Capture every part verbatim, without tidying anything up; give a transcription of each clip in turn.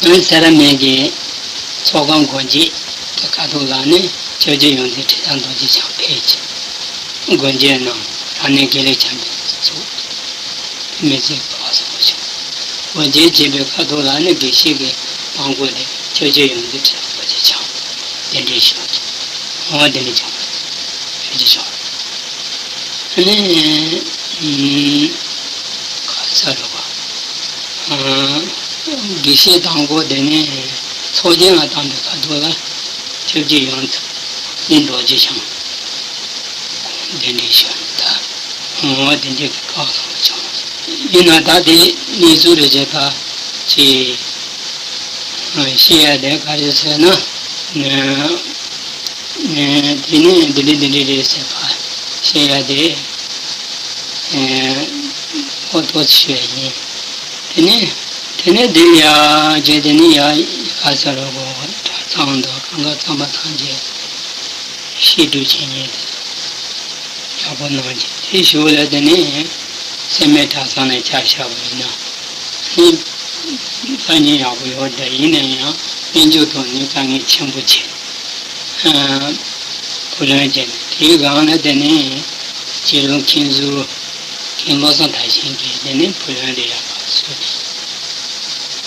ཡང་སེ་ར་སྨད་ཀྱི་ཚོགས་ཁང་སྒོ་འབྱེད་ཀྱི་ཁ་ཐུག་ལ་ནི་ཆོས་རྗེ་ཡོངས་འཛིན་ཁྲི་བྱང་རྡོ་རྗེ་འཆང་ཕེབས་ཀྱི་སྒོ་འབྱེད་གནང་། རང་གནས་དགེ་ལེགས་བྱམས་པའི་གཙོ་མི་ཚེ་བཀའ་གསུང་བ་བྱུང་། སྒོ་འབྱེད་བྱེད་པའི་ཁ་ཐུག་ལ་ནི་དགེ་བཤེས་ཀྱི་དང་པོ་དེ་ཆོས་རྗེ་ཡོངས་འཛིན་ཁྲི་བྱང་རྡོ་རྗེ་འཆང་གདན་འདྲེན་ཞུས་ཀྱི་འོ་དེ་ནས་བྱུང་བ་ཆོས་རྗེ་འཆང་། ཨ་ནི། ཨུམ། ག་རེ་ཟེར་རོ། ཨ། དགེ་བཤེས་དང་པོ་དེ་ནས་ཚོགས་ཆེན་ལ་བཏང་པའི་ཁ་ཐུག་ལ་ཆོས་རྗེ་ཡོངས་འཛིན་རྡོ་རྗེ་འཆང་གདན་འདྲེན་ཞུས་ནས་ད་འོ་དེ་འདྲའི་སྐབས་ལ་བྱུང་། ཡིན་ན་ད་དེ་གནས་ཚུལ་རེ་བྱས་པ་ཅིག་བཤད་ཡ་དེ་ག་རེ་ཟེར་ན། དེ་ནས་འདི་འདྲ་འདི་འདྲ་རེད་ཟེར་བ་བཤད་ཡ་དེ་ཨོ་ཏོག་ཙམ་ཞུ་ཡ་ཡིན། དེ་ནས་དེ་ནས་འདིར་ཡ་རྗེ་དེ་ནས་ཡ་ག་ས་རུ་གོ་གྲྭ་ཚང་དང་གང་ག་ཚང་མ་ཐམས་ཅད་བཤད་སྒྲུབ་བྱེད་མཁན་དེ་ཡག་པོ་གནང་རྗེས་དེ་ཞུ་ལ་དེ་ནས་སེམས་མེད་གྲྭ་ཚང་ནས་ཆ་བཞག་པ་ཡིན་ན་ནི་དཀའ་ངལ་ཡག་པོ་ཡོད་དེ་ཡིན་ན་ཡང་དཔལ་འབྱོར་ཐོག་ནས་དཀའ་ངལ་ཆེན་པོ་ཆེ། བུ་ལོན་བྱས་ནས་དེའི་སྒང་ལ་དེ་ནས་རྗེ་རིན་མཁན་ཟུར་མཁན་བློ་བཟང་མཐར་ཕྱིན་གྱིས་དེ་ནས་བུ་ལོན་དེ་ཡག་པ་བཟོས་ནས་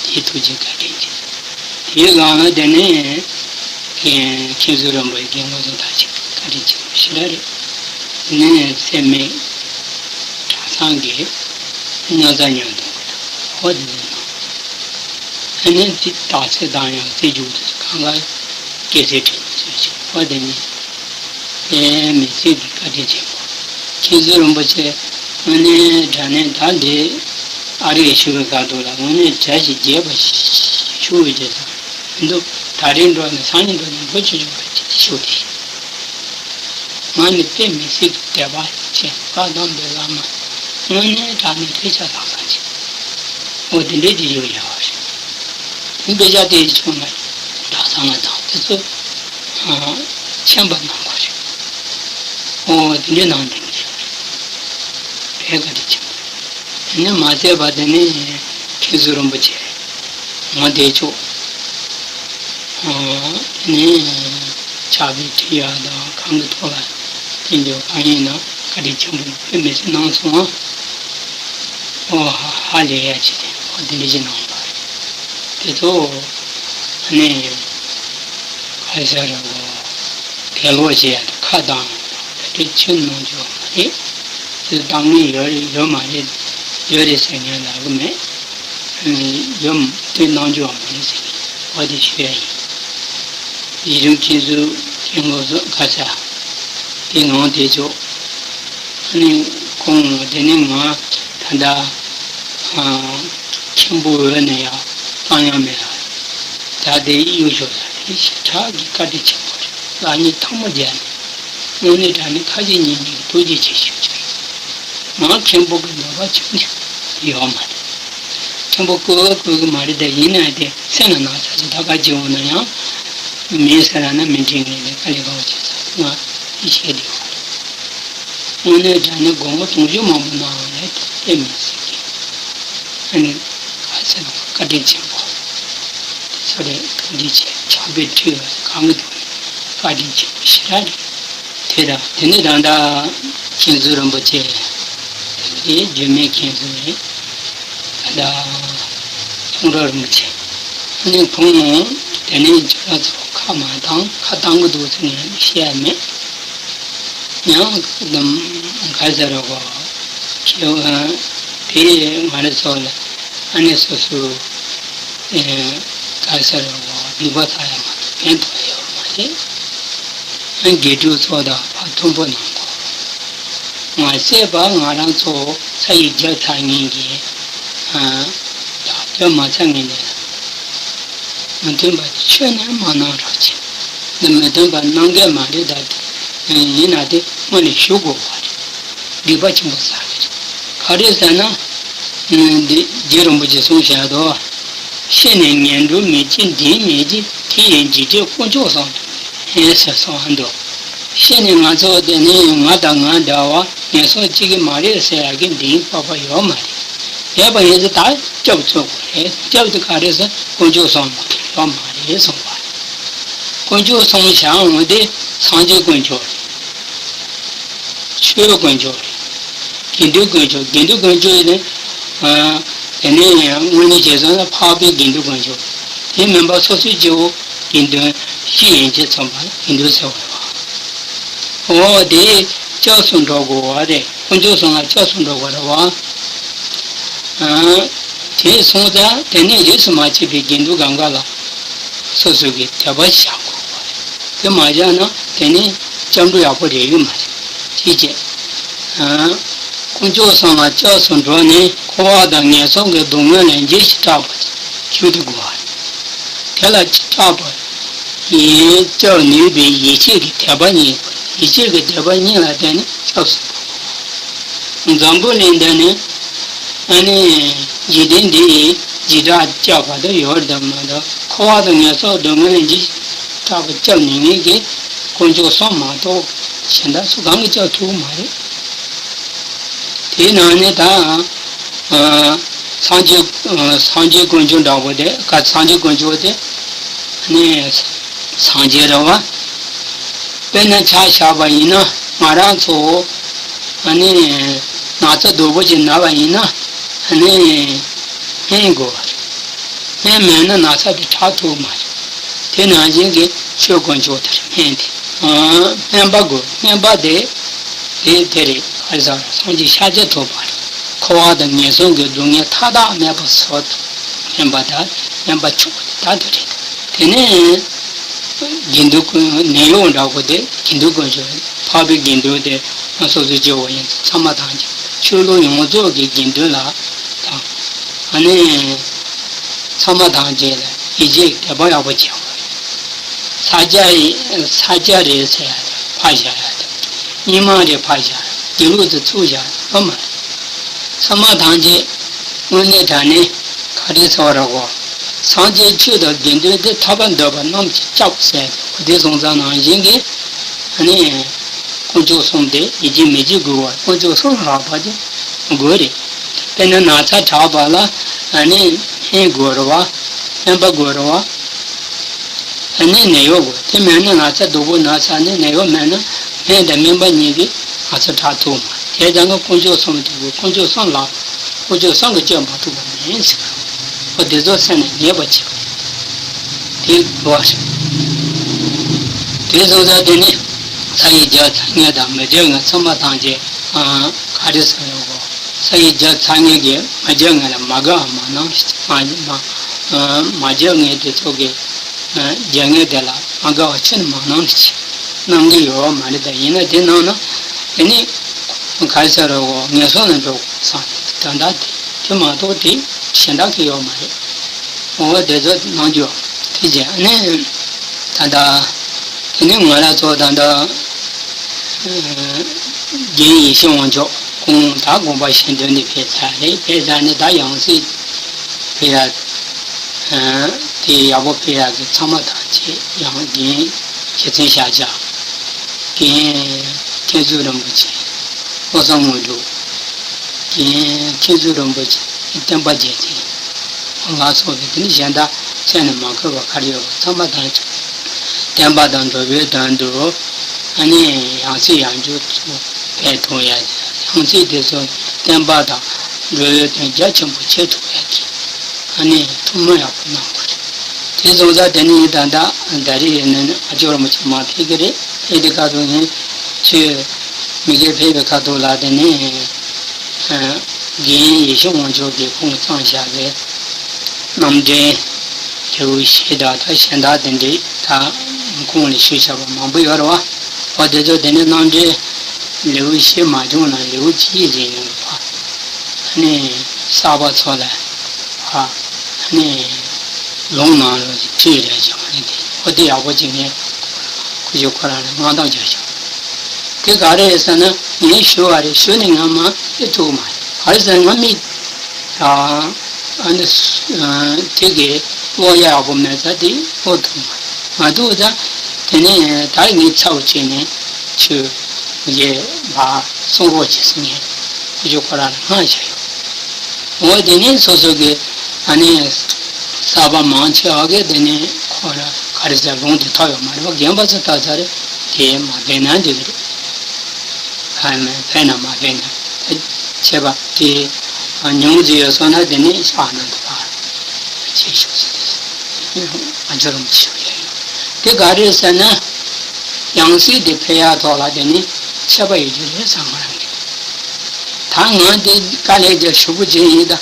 དེའི་ཐུགས་རྗེ་བཀའ་དྲིན་ཆེ། དེའི་སྒང་ལ་དེ་ནས་མཁན་ཟུར་རིན་པོ་ཆེ་མཁན་བློ་བཟང་མཐར་ཕྱིན་བཀའ་དྲིན་ཆེན་པོ་ཞེ་དྲག་རེད། དེ་ནས་སེམས་མེད་གྲྭ་ཚང་གི་རྙོག་དྲ་ཉོན་དང་ཧོ་དེ་ནས་ནང་། ཨ་ནི་དེ་རྟགས་གསལ་དང་ཡང་རྩེ་རྒྱུག་དུ་གང་ག་སྐད་ཆ་དྲིས་ནས་བཟོས་ཤིང་ཧོ་དེ་ནས། ཨེ་མི་ཚེ་འདི་བཀའ་དྲིན་ཆེན་པོ། མཁན་ཟུར་རིན་པོ་ཆེ་དངོས་གནས་དྲང་གནས་ད་འདི་ཨ་རིར་བཞུགས་པའི་སྐབས་དུ་ལ་དངོས་གནས་གྲྭ་ཞིག་རྒྱས་པ་ཞུ་བའི་རྗེས་སུ་མི་འདུག་ད་རེས་འགྲོ་ནས་སང་ཉིན་འགྲོ་ནས་མགོ་ཆུ་ཆུ་བ་ཅིག་ཞུ་དེ། ང་ནི་དཔེ་མི་སྲིད་ཀྱི་དད་པ་ཆེ་བཀའ་གདམས་པའི་བླ་མ་དངོས་གནས་དྲང་གནས་དཔེ་ཆ་བཟང་བཟང་ཆེ། འོ་དེ་འདྲའི་དེ་ཡོད་ཡོད་རེད། དཔེ་ཆ་དེ་བྱུང་ན་གྲྭ་ཚང་ལ་དང་དེ་ཚོ་མཁྱེན་པ་གནང་དགོས་རེད། ཨོ་དེ་འདྲའི་ནང་དེ་འདྲ་ཞིག་རེད། བཀའ་དྲིན་ཆེན་པོ། དེ་ནས་མ་ཟད་པ་དེ་ནས་མཁན་ཟུར་རིན་པོ་ཆེ་ང་བདེ་མཆོག་དེ་ནས་ཕྱག་དཔེ་ཁྲིད་ཡག་དང་གང་གི་ཐོག་ལ་དེ་འདྲ་གང་ཡིན་ན་བཀའ་དྲིན་ཆེན་པོ་དཔེ་མི་སྲིད་གནང་སོང་ཨ། ཨོ་ཧ་ལས་ཡ་ཆེ་དེ་ཨོ་དེ་འདྲ་ཞིག་གནང་བ་རེད། དེ་ཚོ་ཨ་ནི་ག་རེ་ཟེར་རེད་གོ། དགེ་ལོག་བྱེད་ཡ་དེ་ཁ་གདངས་ཡོང་དེ་འདྲ་ཆེ་གནང་རྒྱུ་མ་རེད། དེ་གདངས་ངེས་ཡོད་རེད་ཡོད་མ་རེད། ཡོད་རེད་ཟེར་མཁན་ལབ་གི་མེད། ཡོད་དེ་གནང་རྒྱུ་མ་རེད་ཟེར་མཁན་འོ་དེ་ཞུ་ཡ་ཡིན། ཡི་རིམ་ཁྱེད་ཚོ་ཁྱེད་ངོ་ཚོ་ག་ས་དེ་ངང་དེ་ཆོག་ཨ་ནི་ཁོང་དེ་ནི་ང་ད་ལྟ་མཁན་པོ་འོས་ནས་ཡང་གཏང་ཡང་མེད་ལ། ད་དེ་གཡུག་ཞོག་ད་དེ་ཞེ་དྲག་གི་བཀའ་དྲིན་ཆེན་པོ་རེད། ལག་གཉིས་ཐལ་མོ་སྦྱར་ནས་དངོས་གནས་དྲང་གནས་ཁ་ཞེ་གཉིས་གཉིས་ཐུགས་རྗེ་ཆེ་ཞུ་རྒྱུ་ཡིན། ང་མཁན་པོ་གི་འདོད་པ་ཆུང་ཆུང་ཡོད་མ་རེད། མཁན་པོ་བསྐོ་བ་བསྐོ་གི་མ་རེད་ད་ཡིན་ན་དེ་སེམས་ལ་ན་ཚ་ཞིག་ད་ག་ཅི་འོང་ན་ཡང་མིན་ཟེར་ན་མི་འགྲིག་ངེས་ནས་དཀའ་ལས་ཁག་པོ་བྱེད་ས་ང་ཡིད་ཆེས་དེ་ཡོད་མ་རེད། དངོས་གནས་དྲང་གནས་དགོང་མོ་དུང་ཕྱུར་མང་པོ་གནང་བ་ལས་དེ་དཔེ་མི་སྲིད་ཀྱི་ཨ་ནི་ག་ཚད་ན་བཀའ་དྲིན་ཆེན་པོ་དེ་ཚོ་རེད། ཐུགས་རྗེ་ཆེ་ཕྱག་དཔེ་ཁྲིད་པ་གང་གི་ཐོག་ནས་བཀའ་དྲིན་ཆེན་པོ་ཞེ་དྲག་རེད། དེ་དང་དེ་ནས་ད་ལྟ་མཁན་ཟུར་རིན་པོ་ཆེ་དེ་རྗེ་མི་མཁན་ཟུར་རེད། ད་ལྟ་ཁྲོམ་ར་རིན་པོ་ཆེ་ཨ་ནི་ཁོང་དེ་ནས་ཁྱོད་རང་ཚོ་ཁ་མ་བཏང་ཁ་བཏང་གི་འདུག་ཟེར་ནས་བཤད་ཡ་མེད། ཡང་ག་ཟེར་རོ་གོ། ཁྱེད་དེ་ང་རེ་ཚོ་ལ་ཨ་ནི་སོ་སོ་ག་ཟེར་རོ་གོ་སྡིག་པ་ཚ་ཡ་མ་གཏོགས་ཕན་ཐོགས་ཡོད་མ་རེད། ཡང་དགེ་ཕྲུག་ཚོ་དང་ཕར་མཐུན་པོ་གནང་དགོས། མ་ཟད་པ་ང་རང་ཚོ་ས་ཡིག་བརྒྱབ་ཚར་ངེས་ཀྱི་ཡག་བརྒྱབ་མ་ཚར་ངེས་ནས། མི་མཐུན་པ་དེ་ཆོས་ནས་མ་གནང་རོགས་བྱེད། འདི་མི་མཐུན་པ་གནང་གི་མ་རེད་ད་དེ། ཡིན་ན་དེ་སྔོན་ནས་ཞུ་དགོས་པ་རེད། སྡིག་པ་ཆེན་པོ་བསགས་ཀྱི་རེད། ག་རེ་ཟེར་ན། འདི་རྗེ་རིན་པོ་ཆེས་གསུངས་བཞག་འདུག་ཤི་ནས་ངན་འགྲོར་མི་སྐྱེ་འདི་མི་སྐྱེ་དེ་ཡི་འཇིགས་བྲལ་དཀོན་མཆོག་གསུམ་ལས་ཟེར་གསུངས་འདུག་ཤི་ནས་ང་ཚོ་དེ་ནས་ང་དང་ང་འདྲ་བ་ངན་སོང་སྐྱེ་གི་མ་རེད་ཟེར་ཡག་གི་འདི་དཔག་པ་ཡོད་མ་རེད། བྱས་པ་ཡིན་ཚེ་ད་སྐྱབས་འཚོལ་དགོས་རེད། སྐྱབས་དེ་ག་རེ་ཟེར་དཀོན་མཆོག་གསུམ་མ་གཏོགས་ཡོད་མ་རེད་གསུངས་པ་རེད། དཀོན་མཆོག་གསུམ་བྱ་འོང་དེ་སངས་རྒྱས་དཀོན་མཆོག་རེད། ཆོས་དཀོན་མཆོག་རེད། དགེ་འདུན་དཀོན་མཆོག་དགེ་འདུན་དཀོན་མཆོག་ཡིན་ན། དེ་ནས་དངོས་གནས་བྱས་སོང་ན་འཕགས་པའི་དགེ་འདུན་དཀོན་མཆོག་དེ་མིན་པ་སོ་སོའི་སྐྱེ་བོ་དགེ་འདུན་སྤྱི་ཡན་ཆད་མཚོན་པ་ལ་དགེ་འདུན་ཟེར་བ་རེད་བ། འོ་དེ་སྐྱབས་སུ་འགྲོ་དགོས་བ་རེད། དཀོན་མཆོག་གསུམ་ལ་སྐྱབས་སུ་འགྲོ་དགོས་རེད་བ། དེ་སོང་ཙང་དེ་ནས་རིས་སུ་མ་ཆད་པའི་དགེ་འདུན་གང་ག་ལ་སོ་སོ་གི་དད་པ་བཞག་དགོས་བ་རེད། དེ་མ་བཞག་ན་དེ་ནས་སྐྱབས་འགྲོ་ཡག་པོ་རེག་གི་མ་རེད། ཅིའི་ཕྱིར། དཀོན་མཆོག་གསུམ་ལ་སྐྱབས་སུ་འགྲོ་ནས་འཁོར་བ་དང་ངན་སོང་གི་སྡུག་བསྔལ་ལས་འཇིགས་ཤིང་སྐྲག་པ་ཞིག་ཏུ་དགོས་པ་རེད། དེ་ལ་སྐྲག་པ་ཡིན་སྐྱབས་ནུས་པའི་ཡིད་ཆེས་ཀྱི་དད་པ་གཉིས། ཡིད་ཆེས་ཀྱི་དད་པ་གཉིས་ལ་བརྟེན་ནས་སྐྱབས་སུ་འགྲོ། འཛམ་བུ་གླིང་འདི་ནི་ཨ་ནི་འཇིག་རྟེན་འདི་ཡི་འཇིགས་སྐྲག་བསྐྱབ་པ་དང་ཡོད་རེད་མ་གཏོགས། འཁོར་བ་དང་ངན་སོང་སྡུག་བསྔལ་ལས་འཇིགས་སྐྲག་པ་བསྐྱབ་ནུས་མཁན་གྱི་དཀོན་མཆོག་གསུམ་མ་གཏོགས་གཞན་དག་སུ་གང་གིས་སྐྱབས་ཐུབ་ཀྱི་མ་རེད། དེའི་ནང་ནས་ད་ཨ་སངས་རྒྱས་ཨ་སངས་རྒྱས་དཀོན་མཆོག་འདྲ་པོ་དེ་ག་སངས་རྒྱས་དཀོན་མཆོག་དེ་ཨ་ནི་སངས་རྒྱས་རེད་བ། དཔེར་ན་ཆ་བཞག་པ་ཡིན་ན་ང་རང་ཚོ་ཨ་ནི་ན་ཚ་སྡུག་པོ་ཅིག་ན་བ་ཡིན་ན་ཨ་ནི་སྨན་དགོས་པ་རེད། སྨན་མེད་ན་ན་ཚ་དེ་དྲག་ཐུབ་མ་རེད། དེ་ནང་བཞིན་གྱི་ཆོས་དཀོན་མཆོག་དེར་སྨན་དེ། སྨན་པ་དགོས། སྨན་པ་དེ་དེ་དེ་རེད། ག་རེ་ཟེར། སངས་རྒྱས་ཤཱཀྱ་ཐུབ་པ་རེད། འཁོར་བ་དང་ངན་སོང་གི་སྡུག་བསྔལ་མཐའ་དག་མེད་པར་བཟོ་ཐུབ། སྨན་པ་དང་སྨན་པ་མཆོག་དེ་ད་དེ་རེད། དེ་ནས་དགེ་འདུན་ཀུན་ནད་གཡོག་འདྲ་པོ་དེ་དགེ་འདུན་དཀོན་མཆོག་འཕགས་པའི་དགེ་འདུན་དེ་སོ་སོའི་སྐྱེ་བོ་ཡིན་ཚང་མ་ཐམས་ཅད་ཆོས་ལུགས་ཡོངས་རྫོགས་ཀྱི་དགེ་འདུན་ལ་དང་ཨ་ནི་ཚང་མ་ཐམས་ཅད་ལ་ཡིད་ཆེས་དད་པ་ཡག་པོ་བྱེད་དགོས། ས་སྐྱ་ཡི་ས་སྐྱ་རེད་ཟེར་ཡ་དང་ཕར་བཞག་ཡ་དང་རྙིང་མ་རེད་ཕར་བཞག་ཡ་དགེ་ལུགས་དེ་ཚུར་བཞག་ཡ་ཡོད་མ་རེད། ཚང་མ་ཐམས་ཅད་དངོས་གནས་དྲང་གནས་ག་རེ་ཟེར་བ་རེད་གོ། སངས་རྒྱས་ཆོས་དང་དགེ་འདུན་དེ་ཐར་པ་འདོད་པ་རྣམས་ཀྱི་སྐྱབས་ཟེར་ཏེ་འོ་དེ་སོང་ཙང་ནང་བཞིན་གྱི་ཨ་ནི་དཀོན་མཆོག་གསུམ་དེ་ཡིད་ཆེས་མི་བྱེད་དགོས་པར་དཀོན་མཆོག་གསུམ་ལྷག་པ་དེ་དགོས་རེད། དཔེར་ན་ན་ཚ་དྲག་པ་ལ་ཨ་ནི་སྨན་དགོས་རེད་བ། སྨན་པ་དགོས་རེད་བ། ཨ་ནི་ནད་གཡོག་དགོས། དེ་མེད་ན་ན་ཚ་སྡུག་པོ་ན་ཚ་ནི་ནད་གཡོག་མེད་ན་སྨན་དང་སྨན་པ་གཉིས་ཀྱིས་ང་ཚོ་དྲག་ཐུབ་མ་རེད། དེ་ཙང་ཀ་དཀོན་མཆོག་གསུམ་དེ་དགོས། དཀོན་མཆོག་གསུམ་ལ་དཀོན་མཆོག་གསུམ་གྱིས་སྐྱོབ་མ་ཐུབ་པ་མེད་ཟེར། འོ་དེ་ཚོ་སེམས་ནས་ངེས་པ་བྱེད་དགོས། དེ་དགོས་རེད། དེ་སོང་ཙང་དེ་ནི་ས་ཡི་རྒྱལ་ཚ་ངེས་དང་མི་རྒྱལ་ངེས་ཚང་མ་ཐམས་ཅད་ག་རེ་ཟེར་ཡོད་གོ། ས་ཡི་རྒྱལ་ཚ་ངེས་ཀྱི་མི་རྒྱལ་ངེས་ལ་མ་དགའ་བ་མ་གནང་། མ་མ་མ་རྒྱལ་ངེས་དེ་ཚོ་གི་རྒྱལ་ངེས་དེ་ལ་མ་དགའ་བ་ཁྱོན་ནས་མ་གནང་ཞེས་གནང་གི་ཡོད་མ་རེད། ད་ཡིན་ན་དེ་གནང་ན་དེ་ནི་ག་རེ་ཟེར་རོ་ངན་སོང་ལ་འགྲོ་དགོས་བསམ་ནས་དོན་དག་དེ་དེ་མ་གཏོགས་དེ་གཞན་དག་གི་ཡོད་མ་རེད། འོ་དེ་ཚོ་གནང་རྒྱུ་དེ་བྱས་ནས་ད་ལྟ་དེ་ནི་ང་རང་ཚོ་ད་ལྟ་རྒན་ཡེ་ཤེས་དབང་ཕྱུག་ཁོང་ད་དགོངས་པ་བཞེས་དོན་དེ་ཕེབས་ཚར་རེད། ཕེབས་ཚར་ནས་ད་ཡང་སྲིད་ཕེབས་ཡ། དེ་ཡག་པོ་ཕེབས་ཡག་གི་ཚང་མ་ཐམས་ཅད་ཡང་རྒན་རྗེ་བཙུན་ཤཱཀྱ། རྒན་མཁན་ཟུར་རིན་པོ་ཆེ། བློ་བཟང་དངོས་གྲུབ། རྒན་མཁན་ཟུར་རིན་པོ་ཆེ། བསྟན་པ་རྒྱལ་མཚན་ལ་སོགས་པའི་དེ་ནི་གཞན་དག་མཚན་ནས་མ་འཁོད་པ་ག་རེ་ཡོད་པ་ཚང་མ་ཐམས་ཅད་བསྟན་པ་དང་འགྲོ་བའི་དོན་དུ་ཨ་ནི་ཡང་སྲིད་ཡང་འཇུག་ཚུར་ཕེབས་ཐུབ་ཡ། ཡང་སྲིད་དེ་ཚོ་བསྟན་པ་དང་འགྲོ་བའི་དོན་རྒྱ་ཆེན་པོ་བྱེད་ཐུབ་ཡ་གི་ཨ་ནི་ཐུགས་སྨོན་ཡག་པོ་གནང་དགོས་རེད། དེ་སོང་ཙང་དེ་ནི་ད་ལྟ་ད་རེས་ནས་ཨ་ཅོ་རིན་པོ་ཆེ་མ་ཕེབས་ཀྱི་རེད། ཕེབས་དུས་སྐབས་སུ་ངས་ཁྱོད་མི་སྒེར་ཕེབས་པའི་ཁ་ཐུག་ལ་དེ་ནས་རྒན་ཡེ་ཤེས་དབང་ཕྱུག་གིས་ཁོང་བརྩམས་བཞག་པའི་རྣམ་འདྲེན་ལེའུ་བཞི་དང་ད་གཞན་དག་དེ་འདྲའི་ད་ཁོང་ལ་ཞུས་བཞག་པ་མང་པོ་ཡོད་རེད་བ། འོ་དེ་ཚོ་དེ་ནས་རྣམ་འདྲེན་ལེའུ་བཞི་མ་བྱུང་ན་ལེའུ་གཅིག་ཡིན་ཡོང་བ། ཨ་ནི་གསར་པ་ཚོ་ལ་ཨ་ནི་ལུང་ནང་ལོགས་ཀྱི་ཁྲིད་རེ་བྱུང་ནི་དེ་འོ་དེ་ཡག་པོ་ཅིག་ངས་ཁོ་ཚོ་ཁོ་རང་ལ་མངགས་གཏོང་བྱས་བྱུང་། དེ་ག་རེ་ཟེར་ན་ངས་ཞུ་བ་རེད། ཞུ་ནས་ང་མ་ཨེ་ཐུག་མ་རེད། ག་རེ་ཟེར་ན་ང་མི་ཨ་ནི་དེ་གི་ཀློག་ཡ་ཡག་པོ་མེད་ས་དེ་ཀློག་ཐུབ་མ་རེད། མ་ཐུག་ཙང་དེ་ནས་ད་ངས་ཚབ་བྱས་ནས་ཁྱོད་ངས་མ་གསུང་རོགས་བྱེད་ཟེར་ནས་ཁོ་ཚོ་ཁོ་རང་ལ་མངགས་བྱས་ཡོད། འོ་དེ་ནས་སོ་སོ་གི་ཨ་ནི་གསར་པ་མང་ཆེ་བ་གི་དེ་ནས་ཁོ་ར་ག་རེ་ཟེར་ལུང་དེ་ཐོབ་ཡོད་མ་རེད་པ། རྒན་པ་ཚོ་ལྟ་ཚར་དེ་མ་ཕན་ན་འདི་རེད། ཕན་ན་མ་ཕན་ན་བྱས་པ་དེ་ཉུང་ཙམ་ཡོད་སོང་ན་དེ་ནས་ཤ་ཨ་ནི་འདི་པ་ཆེ་ཤོས་སུ་དེ་ང་ཚོ་རུ་ཆེ་བ་ཡོད། དེ་ག་རེ་ཟེར་ན་ཡང་སྲིད་དེ་འཕེལ་ཡག་ཐོག་ལ་དེ་ནས་ཆད་པ་ཡོད་རྒྱུ་རེད་བསམ་ང་རང་གི། ད་ང་འདི་དཀའ་ལས་རྒྱག་ཞུ་པོ་བྱེད་ཡིན་ད།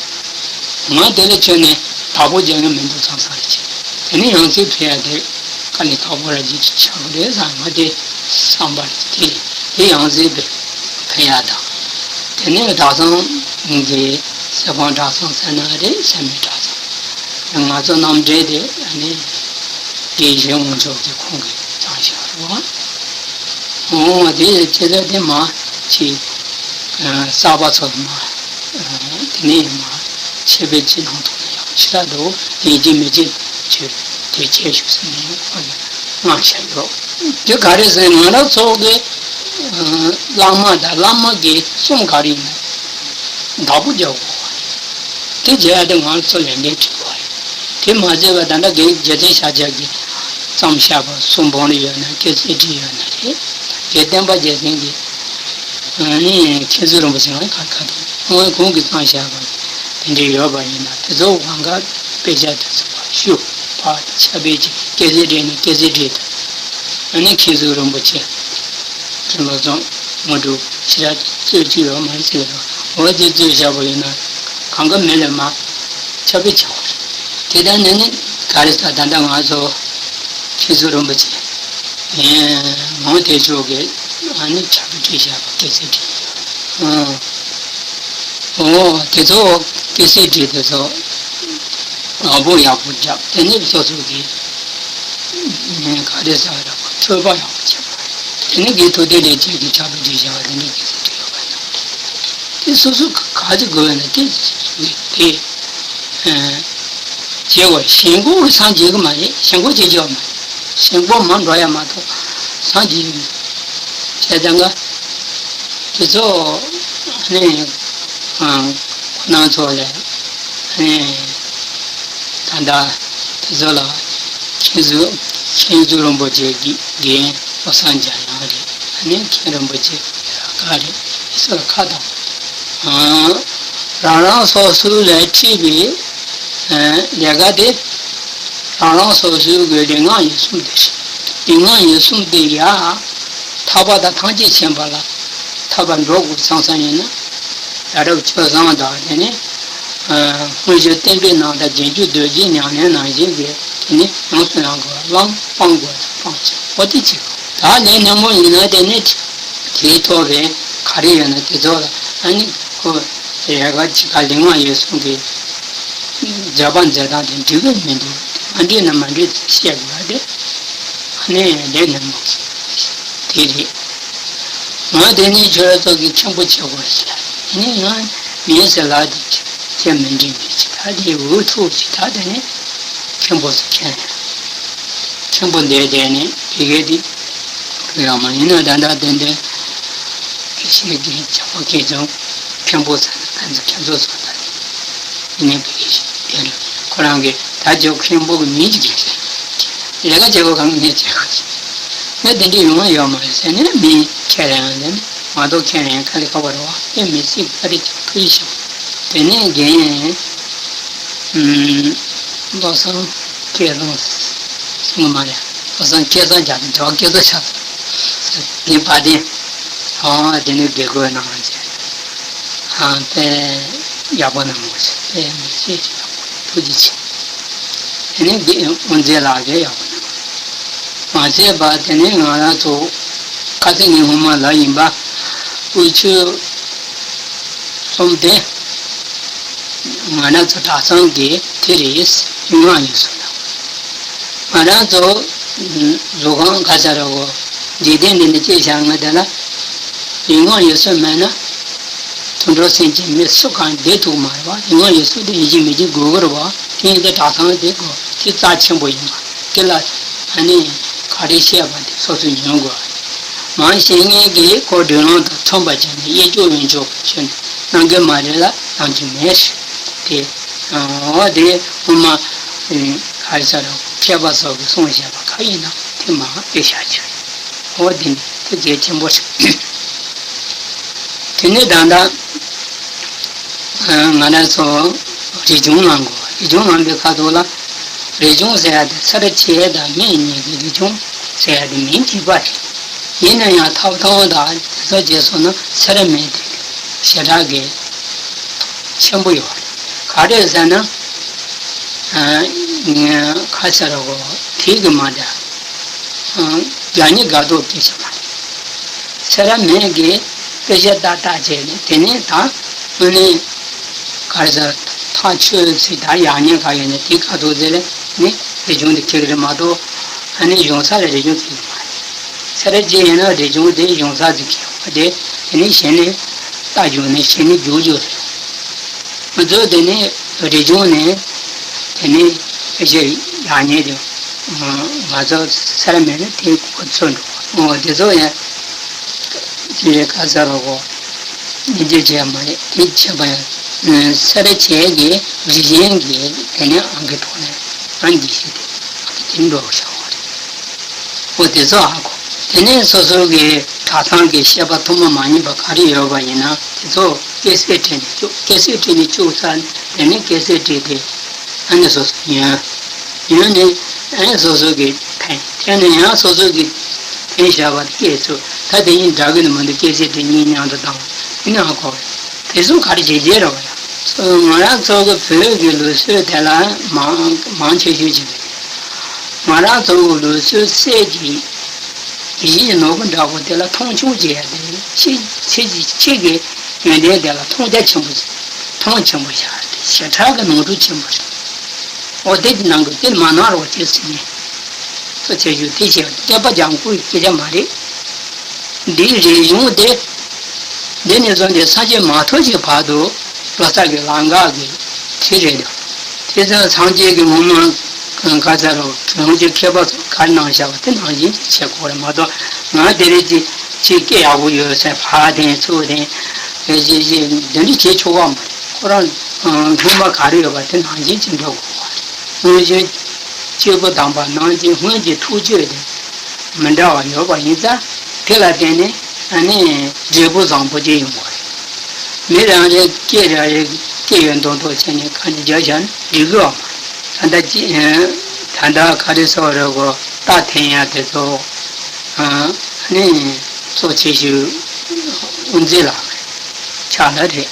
ང་དེ་ལ་བྱོན་ནས་བདག་པོ་རྒྱག་ཡ་མི་འདུག་བསམ་བསམ་རེ་བྱས། དེ་ནི་ཡང་སྲིད་འཕེལ་ཡ་དེ་དཀའ་ལས་ཁག་པོ་ར་ཅིག་ཆགས་རེད་བསམ་ང་དེ་བསམ་པ་རེད། དེ་དེ་ཡང་སྲིད་འཕེལ་ཡ་དང་། དེ་ནས་གྲྭ་ཚང་གི་གསེར་ཁང་གྲྭ་ཚང་ཟེར་ན་རེད། སེ་མི་གྲྭ་ཚང་། ང་ཚོ་རྣམ་འདྲེན་དེ་ཨ་ནི་དགེ་བཤེས་དབང་ཕྱུག་གི་ཁོང་གིས་བཏང་བཞག་རེད་བ། འོ་དེ་བྱས་ཙང་དེ་མ་ཅིག་གསར་པ་ཚོ་མ་དེ་ནས་མ་ཆེད་འབད་ཅིག་གནང་ཐུབ་ན་ཡག་ཞེ་དྲག་འདུག་ཡིན་གཅིག་མིན་གཅིག་ཅིག་དེ་བྱས་ཞུ་ཟེར་ནས་ཁོང་གིས་གནང་བཞག་ཡོད། དེ་ག་རེ་ཟེར་ང་རང་ཚོ་གི་བླ་མ་དང་བླ་མ་གི་གསུང་ག་རེ་ཡིན་ན་བདག་པོ་རྒྱག་དགོས་པ་རེད། དེ་བྱས་ཡ་དེ་ང་ཚོ་ལས་འགན་འཁྲི་དགོས་པ་རེད། དེ་མ་བྱས་པ་ད་ལྟ་རྒན་རྒྱལ་མཚན་ཤཱཀྱ་གིས་བརྩམས་བཞག་པ་གསུང་འབུམ་ལ་ཡོད་ན་སྐྱ་སེར་བྲིས་ཡོད་ན་རེད། རྒན་བསྟན་པ་རྒྱལ་མཚན་གྱིས་ཨ་ནི་མཁན་ཟུར་རིན་པོ་ཆེ་ང་ག་ག་དུས་སྔོན་ཁོང་གིས་བརྩམས་བཞག་པ་དེ་འདྲ་ཡོད་པ་ཡིན་ན་དེ་ཚོ་གང་ག་དཔེ་ཆ་དེ་ཚོ་ཕར་ཞུ། ཕར་ཕྱག་དཔེ་ཅིག་སྐྱ་སེར་བྲིས་ན་སྐྱ་སེར་བྲིས་དང་། ཨ་ནི་མཁན་ཟུར་རིན་པོ་ཆེ་ཁྱེད་ལོ་ཙང་ངོ་སྤྲོད་ཞེ་དྲག་རྩོད་ཀྱི་ཡོད་མ་རེད་ཟེར་རོ། འོ་དེ་རྩོད་བཞག་པ་ཡིན་ན་གང་ག་མི་ལ་མ་ཁྱབ་སྤེལ་བྱ་དགོས་རེད། དེ་ལྟར་ནས་ནི་ག་རེ་ཟ་ད་ལྟ་ང་ཚོ་མཁན་ཟུར་རིན་པོ་ཆེ་ངོ་དེ་ཕྱོགས་ཀྱི་ཨ་ནི་ཕྱག་དཔེ་བྲིས་བཞག་པ་སྐྱ་སེར་བྲིས་ཡོད། འོ་དེ་ཚོ་སྐྱ་སེར་བྲིས་དེ་ཚོ་ངོ་སྤྲོད་ཡག་པོ་བརྒྱབ། དེ་ནས་སོ་སོ་གི་ག་རེ་ཟ་ར་བ་འཕྲོད་པ་ཡག་པོ་བྱེད་པ་རེད། དེ་ནས་དགེ་ཐུགས་ལྡན་ལས་བྱེད་ཀྱི་ཕྱག་དཔེ་བྲིས་བཞག་པ་དེ་འདྲ་གི་ཚོ་བྲིས་ཡོད་པ་ཡིན་ན། དེ་སོ་སོ་ག་ཅི་དགོས་ན་དེ་དེ་བྱེད་པ་ཞེན་ཁོག་གི་སངས་རྒྱས་ཀྱི་མ་རེད། ཞེན་ཁོག་བྱེད་ཀྱི་ཡོད་མ་རེད། ཞེན་ཁོག་མ་འགྲོ་ཡ་མ་གཏོགས་སངས་རྒྱས་ཀྱི་མ་རེད། བྱས་ཙང་ཀ་དེ་ཚོ་ནི་ཁོ་ན་ཚོ་ལས་ནི་ད་ལྟ་དེ་ཚོ་ལ་མཁན་ཟུར་མཁན་ཟུར་རིན་པོ་ཆེ་གི་རྒན་བློ་བཟང་འཇམ་དབྱངས་རེད། ཨ་ནི་མཁན་རིན་པོ་ཆེ་ར་ག་རེད། དེ་ཚོ་ལ་ཁ་དང་། རང་རང་སོ་སོའི་ལས་ཁྲིད་པའི་ལས་ཀ་དེ་རང་རང་སོ་སོའི་གི་ལུས་ངག་ཡིད་གསུམ་དེ་རེད། ལུས་ངག་ཡིད་གསུམ་དེ་ཡ་ཐར་པ་དང་ཐམས་ཅད་མཁྱེན་པ་ལ་ཐར་པ་འགྲོ་དགོས་བསམ་བསམ་ཡིན་ན། ཡ་རབས་སྤྱོད་བཟང་དང་དེ་ནས་སྔོན་བྱོན་བསྟན་པའི་ནང་དང་རྗེས་འཇུག་རྡོ་རྗེ་ཉམས་ལེན་ནང་བཞིན་གྱི་དེ་ནས་ཡོངས་སུ་བླང་དགོས། བླང་སྤང་དགོས་དང་སྤང་བྱ་འོ་དེ་བྱེད་དགོས། ད་ལས་སྣེ་མོ་ཡིན་ན་དེ་ནས་དེའི་ཐོག་གི་ག་རེ་ཡོད་ན་དེ་ཚོ་ལ་ཨ་ནི་ཁོ་རེ་ག་ཅིག་ག་ལུས་ངག་ཡིད་གསུམ་གྱི་མཛད་པ་མཛད་སྟངས་དེ་འགྲིག་གི་མི་འདུག་མ་འགྲིག་ན་མ་འགྲིག་ཚུལ་བཤད་དགོས་པ་དེ་ཨ་ནི་ལས་སྣེ་མོ་གི་དེ་རེད། ང་དེ་ནས་ཁྱོད་ར་ཚོ་གི་མཁན་པོ་བྱེད་དགོས་ཟེར། དེ་ནས་ང་མིན་ཟེར་ལབ་དེ་ཁྱེད་མི་འགྲིག་མི་བྱེད། ད་དེ་འུ་ཐུག་ཅིག་ད་དེ་ནས་མཁན་པོ་ཟེར་མཁན་མཁན་པོ་འདས་དེ་ནས་དེ་གས་དེ་ཡང་མ་ཡིན་ན་ད་ལྟ་དེ་འདྲ་གི་ཤེས་ཀྱི་བྱ་བ་གས་ཀྱང་མཁན་པོ་ཟེར་ན་ཕན་ཚུན་མཁན་ཚོ་ཟེར་ད་དེ་ནས་གི་དེ་ཁོ་རང་གི་ད་ཅོ་མཁན་པོ་གི་མིང་ཅིག་གི་ལས་ཀ་བྱེད་དགོས་གང་གི་ངས་བྱེད་དགོས་ཅིག་ངས་དེ་འདྲ་ཡོང་ཡ་ཡོད་མ་རེད་ཟེར་ནས་མི་ཁས་ལེན་ཡང་ཟེར་ནས་མ་གཏོགས་ཁས་ལེན་ཡང་ཁ་ལས་ཁ་བ་རེད་བ། དེ་མི་སྲིད་པ་རེད་ཅིག་ཐུགས་ཡིད་ཤོག་དེ་ནས་རྒན་བློ་བཟང་སྐལ་བཟང་གསུང་གི་མ་རེད། བློ་བཟང་སྐལ་བཟང་རྒྱ་མཚོ་སྐལ་བཟང་ཆགས་ངའི་བ་དན་ཨང་དེ་ནས་དགེ་སྐོས་གནང་བ་བྱས་ཨང་དཔེ་ཡག་པོ་གནང་བ་བྱས་དཔེ་མི་ཤེས་ཅི་ཡག་པོ་ཐུགས་རྗེ་ཆེ། དེ་ནས་དགེ་དབུ་མཛད་ལགས་ཀྱིས་ཡག་པོ་གནང་བ་མ་བྱས་པ་དེ་ནས་ང་རང་ཚོ་ཁ་སང་ངས་སྔོན་མ་ལབ་ཡིན་པ་དབུས་ཆོས་གསུམ་དེ་ང་རང་ཚོ་གྲྭ་ཚང་གི་དེ་རེད། ཡུལ་ངག་ཡིན་སོང་ལ། ང་རང་ཚོ་གཟུགས་ཁང་ག་ས་ར་གོ་འཇིག་རྟེན་འདི་ནས་སྐྱེས་བཞག་ང་དེ་ལ་ཡུལ་ངག་ཡིན་སོང་མེད་ན་དུད་འགྲོ་སེམས་ཅན་མི་སུ་གང་བསྡད་ཐུབ་མ་རེད་བ། ཡུལ་ངག་ཡིན་སོང་དེ་ཡིན་གཅིག་མིན་གཅིག་དགོས་ཀྱི་རེད་བ། དེ་ཡིན་ཙང་གྲྭ་ཚང་དེ་དགོས་དེ་རྩ་ཆེན་པོ་ཡིན་པ་དེ་ལ་ཨ་ནི་ག་རེ་བཤད་པ་དེ་སོ་སོས་ཉོན་དགོས་པ་རེད། མང་ཤེས་མཁན་གྱིས་ཁོ་སྒྲོལ་ལམ་དང་མཚོན་པ་བྱས་ནས་གཡས་ཕྱོགས་གཡོན་ཕྱོགས་ཀྱི་ཆོས་ནི་གནང་གི་མ་རེད་ལ་གནང་རྒྱུ་མེད། དེ། འོ་དེ་སྔོན་མ་ག་རེ་ཟེར་རོ། མཁས་པ་ཚོ་གིས་གསུངས་བཞག་པ་ག་ཡིན་ན་དེ་མར་དཔེ་བཞག་རྒྱུ་རེད། འོ་དེ་ནི་དེ་གལ་ཆེན་པོ་རེད། དེ་ནས་ད་ལྟ་ང་རང་ཚོ་རིག་སྦྱོང་གནང་དགོས། རིག་སྦྱོང་གནང་པའི་ཁ་ཐུག་ལ། རིག་སྦྱོང་ཟེར་ཡ་དེ་ཚར་བཅད་དང་སྨད་གཉིས་ཀྱི་རིག་སྦྱོང་ཟེར་ཡ་དེ་མིང་གཅིག་པ་རེད། ཡིན་ན་ཡང་ཐོབ་ཐང་དང་དེ་ཚོ་བརྗེས་སོང་ན་ཚར་མེད་དེ་ཞེ་དྲག་གི་ཆེན་པོ་ཡོད་རེད། ག་རེ་ཟེར་ན། ཁ་ཆེ་ར་གོ། དེ་གི་མ་འདྲ། རྒྱ་ཉི་དགའ་ཐོག་སྐད་ཆ་མ་རེད། ཚེ་རབས་མེད་ཀྱི་དཔེ་ཆ་ཏག་ཏག་བྱས་ནས། དེ་ནས་ད་དངོས་གནས་ག་རེ་ཟེར། ཐག་ཆོད་ཚིག་ད་ཡག་ཉེས་ག་ཡོད་ན་དེ་ག་ཐུག་ཟེར་ནས་དེ་བྱུང་དེ་ཁེག་རེད་མ་གཏོགས། ཨ་ནི་གཞུང་ས་ལ་རེ་བྱུང་ཁེག་མ་རེད། ཚེ་རབས་ཅིག་ཡིན་ན་རེ་བྱུང་དེ་གཞུང་ས་དེ་ཁེག་པ་དེ། དེ་ནས་གཞི་ནས་རྟ་རྒྱུག་ནས་གཞི་ནས་རྒྱུག་རྒྱུག་རེད། ང་ཚོ་དེ་ནས་རིག་སྦྱོང་ནས་དེ་ནས་ཕལ་ཆེར་ཡག་ཉེས་དེ་ང་ཚོ་ཚར་མེད་ན་དེ་ཁོ་ཚོ་འགྲོ། འོ་དེ་ཚོ་ཡང་དེ་རེད། ག་ས་ར་གོ་ཉེས་ཆད་བྱས་མ་རེད། དེ་བྱས་པ་ཡང་ཚར་བྱས་ཀྱི་རིགས་ཅན་གྱི་དེ་ནས་ཨང་ཀི་ཐོག་ནས་ཨང་ཀི་ཤིག་དེ་ཨང་ཀི་དེ་འགྲོ་བྱ་བ་རེད། འོ་དེ་ཚོ་ཧ་གོ། དེ་ནས་སོ་སོ་གི་གྲྭ་ཚང་གི་བཤད་པ་ཐུན་མོང་མ་ཡིན་པ་ག་རེ་ཡོད་པ་ཡིན་ན་དེ་ཚོ་སྐྱེ་སྲིད་བྲིས་ནས་བཅུག་སྐྱེ་སྲིད་བྲིས་ནས་བཅུག་ཚར་ནས། དེ་ནས་སྐྱེ་སྲིད་བྲིས་ཏེ་ཨ་ནི་སོ་སོ་ཉོན། ཉོན་ནས་ཨ་ནི་སོ་སོ་གི་འཐེན། འཐེན་ནས་ཡང་སོ་སོ་གི་འཐེན་བཞག་པ་དེ་སྐྱེ་ཚུལ་ད་དེ་ཡིན་འདྲ་གི་ནི་མི་འདུག་སྐྱེ་སྲིད་བྲིས་གཉིས་མཉམ་དུ་བཏང་། དེ་ནི་ཧ་གོ་བས། དེ་ཚོ་ག་རེ་བྱེད་བྱེད་རོགས་ཡ། ང་རང་ཚོ་གི་བོད་ཀྱི་ལུགས་སྲོལ་དེ་ལ་མང་མང་ཆེ་ཤོས་ཅིག་རེད། ང་རང་ཚོ་གི་ལུགས་སྲོལ་གསེར་གྱི་གཞི་ནོར་བུ་འདྲ་པོ་དེ་ལ་མཐོང་ཆུང་བྱེད་ཡ་དེ། ཕྱི་ཕྱི་ཕྱི་གི་ཡོན་ཏན་དེ་ལ་མཐོང་རྒྱ་ཆེན་པོ་བྱེད། མཐོང་ཆེན་པོ་བྱ་ཡ་དེ་ཞེ་དྲག་གི་ནོར་འཁྲུལ་ཆེན་པོ་རེད། འོ་དེ་གི་ནང་གི་དེ་མ་གནང་རོགས་བྱེད་ཟེར་ནས། གཙོ་ཆེ་ཤོས་དེ་བྱས་པ་དེ་སྐྱེས་པ་ལྗང་ཁུའི་སྐད་ཆ་མ་རེད། འདིའི་རིག་གཞུང་དེ། འདི་ནས་བཟུང་སྟེ་སངས་རྒྱས་མ་ཐོབ་ཀྱི་བར་དུ་ལོ་ཙཱ་གི་ལམ་ཁ་གི་དེ་རེད་འདུག་དེ་ཚོ་སངས་རྒྱས་ཀྱི་ངོ་མ་ག་ཚ་རོ་གྲོང་ཁྱེར་མཁས་པ་ཚོ་ག་རེ་གནང་བཞག་པ་དེ་ནང་བཞིན་ཅིག་བྱེད་དགོས་རེད་མ་གཏོགས། ང་དེ་རེད་ཅིག་ཅིག་སྐད་ཡག་པོ་ཡོད་ཟེར་ཕར་འཐེན་ཚུར་འཐེན་ཞེས་ཞེས་འདི་འདྲ་བྱེད་ཆོག་ག་མ་རེད། ཁོ་རང་སྔོན་མ་ག་རེ་ཡོད་པ་དེ་ནང་བཞིན་ཅིག་འགྲོ་དགོས་པ་རེད། སྔོན་བྱོན་སྐྱེས་བུ་དམ་པ་ནང་བཞིན་སྔོན་གྱི་ཐུགས་བསྐྱེད་དེ་མི་འདྲ་བ་ཡོད་པ་ཡིན་ཙང་། དེ་ལ་བརྟེན་ནས་ཨ་ནི་འབྲས་བུ་བཟང་པོ་ཅིག་ཡོང་བ་རེད། མི་རང་རེ་སྐད་རང་རེ་སྐད་ཡོད་མདོག་མདོག་བྱས་ནས་གང་ཅི་རྒྱག་བཞག་ན་འགྲིག་གི་ཡོད་མ་རེད། ད་ལྟ་ཅི་ད་ལྟ་ག་རེ་ཟེར་རེད་གོ། རྟ་འཐེན་ཡ་དེ་ཚོ་ཨ་ནི་གཙོ་ཆེ་ཤོས་དབུ་མཛད་ལགས་རེད། ཕྱག་ལས་རེད།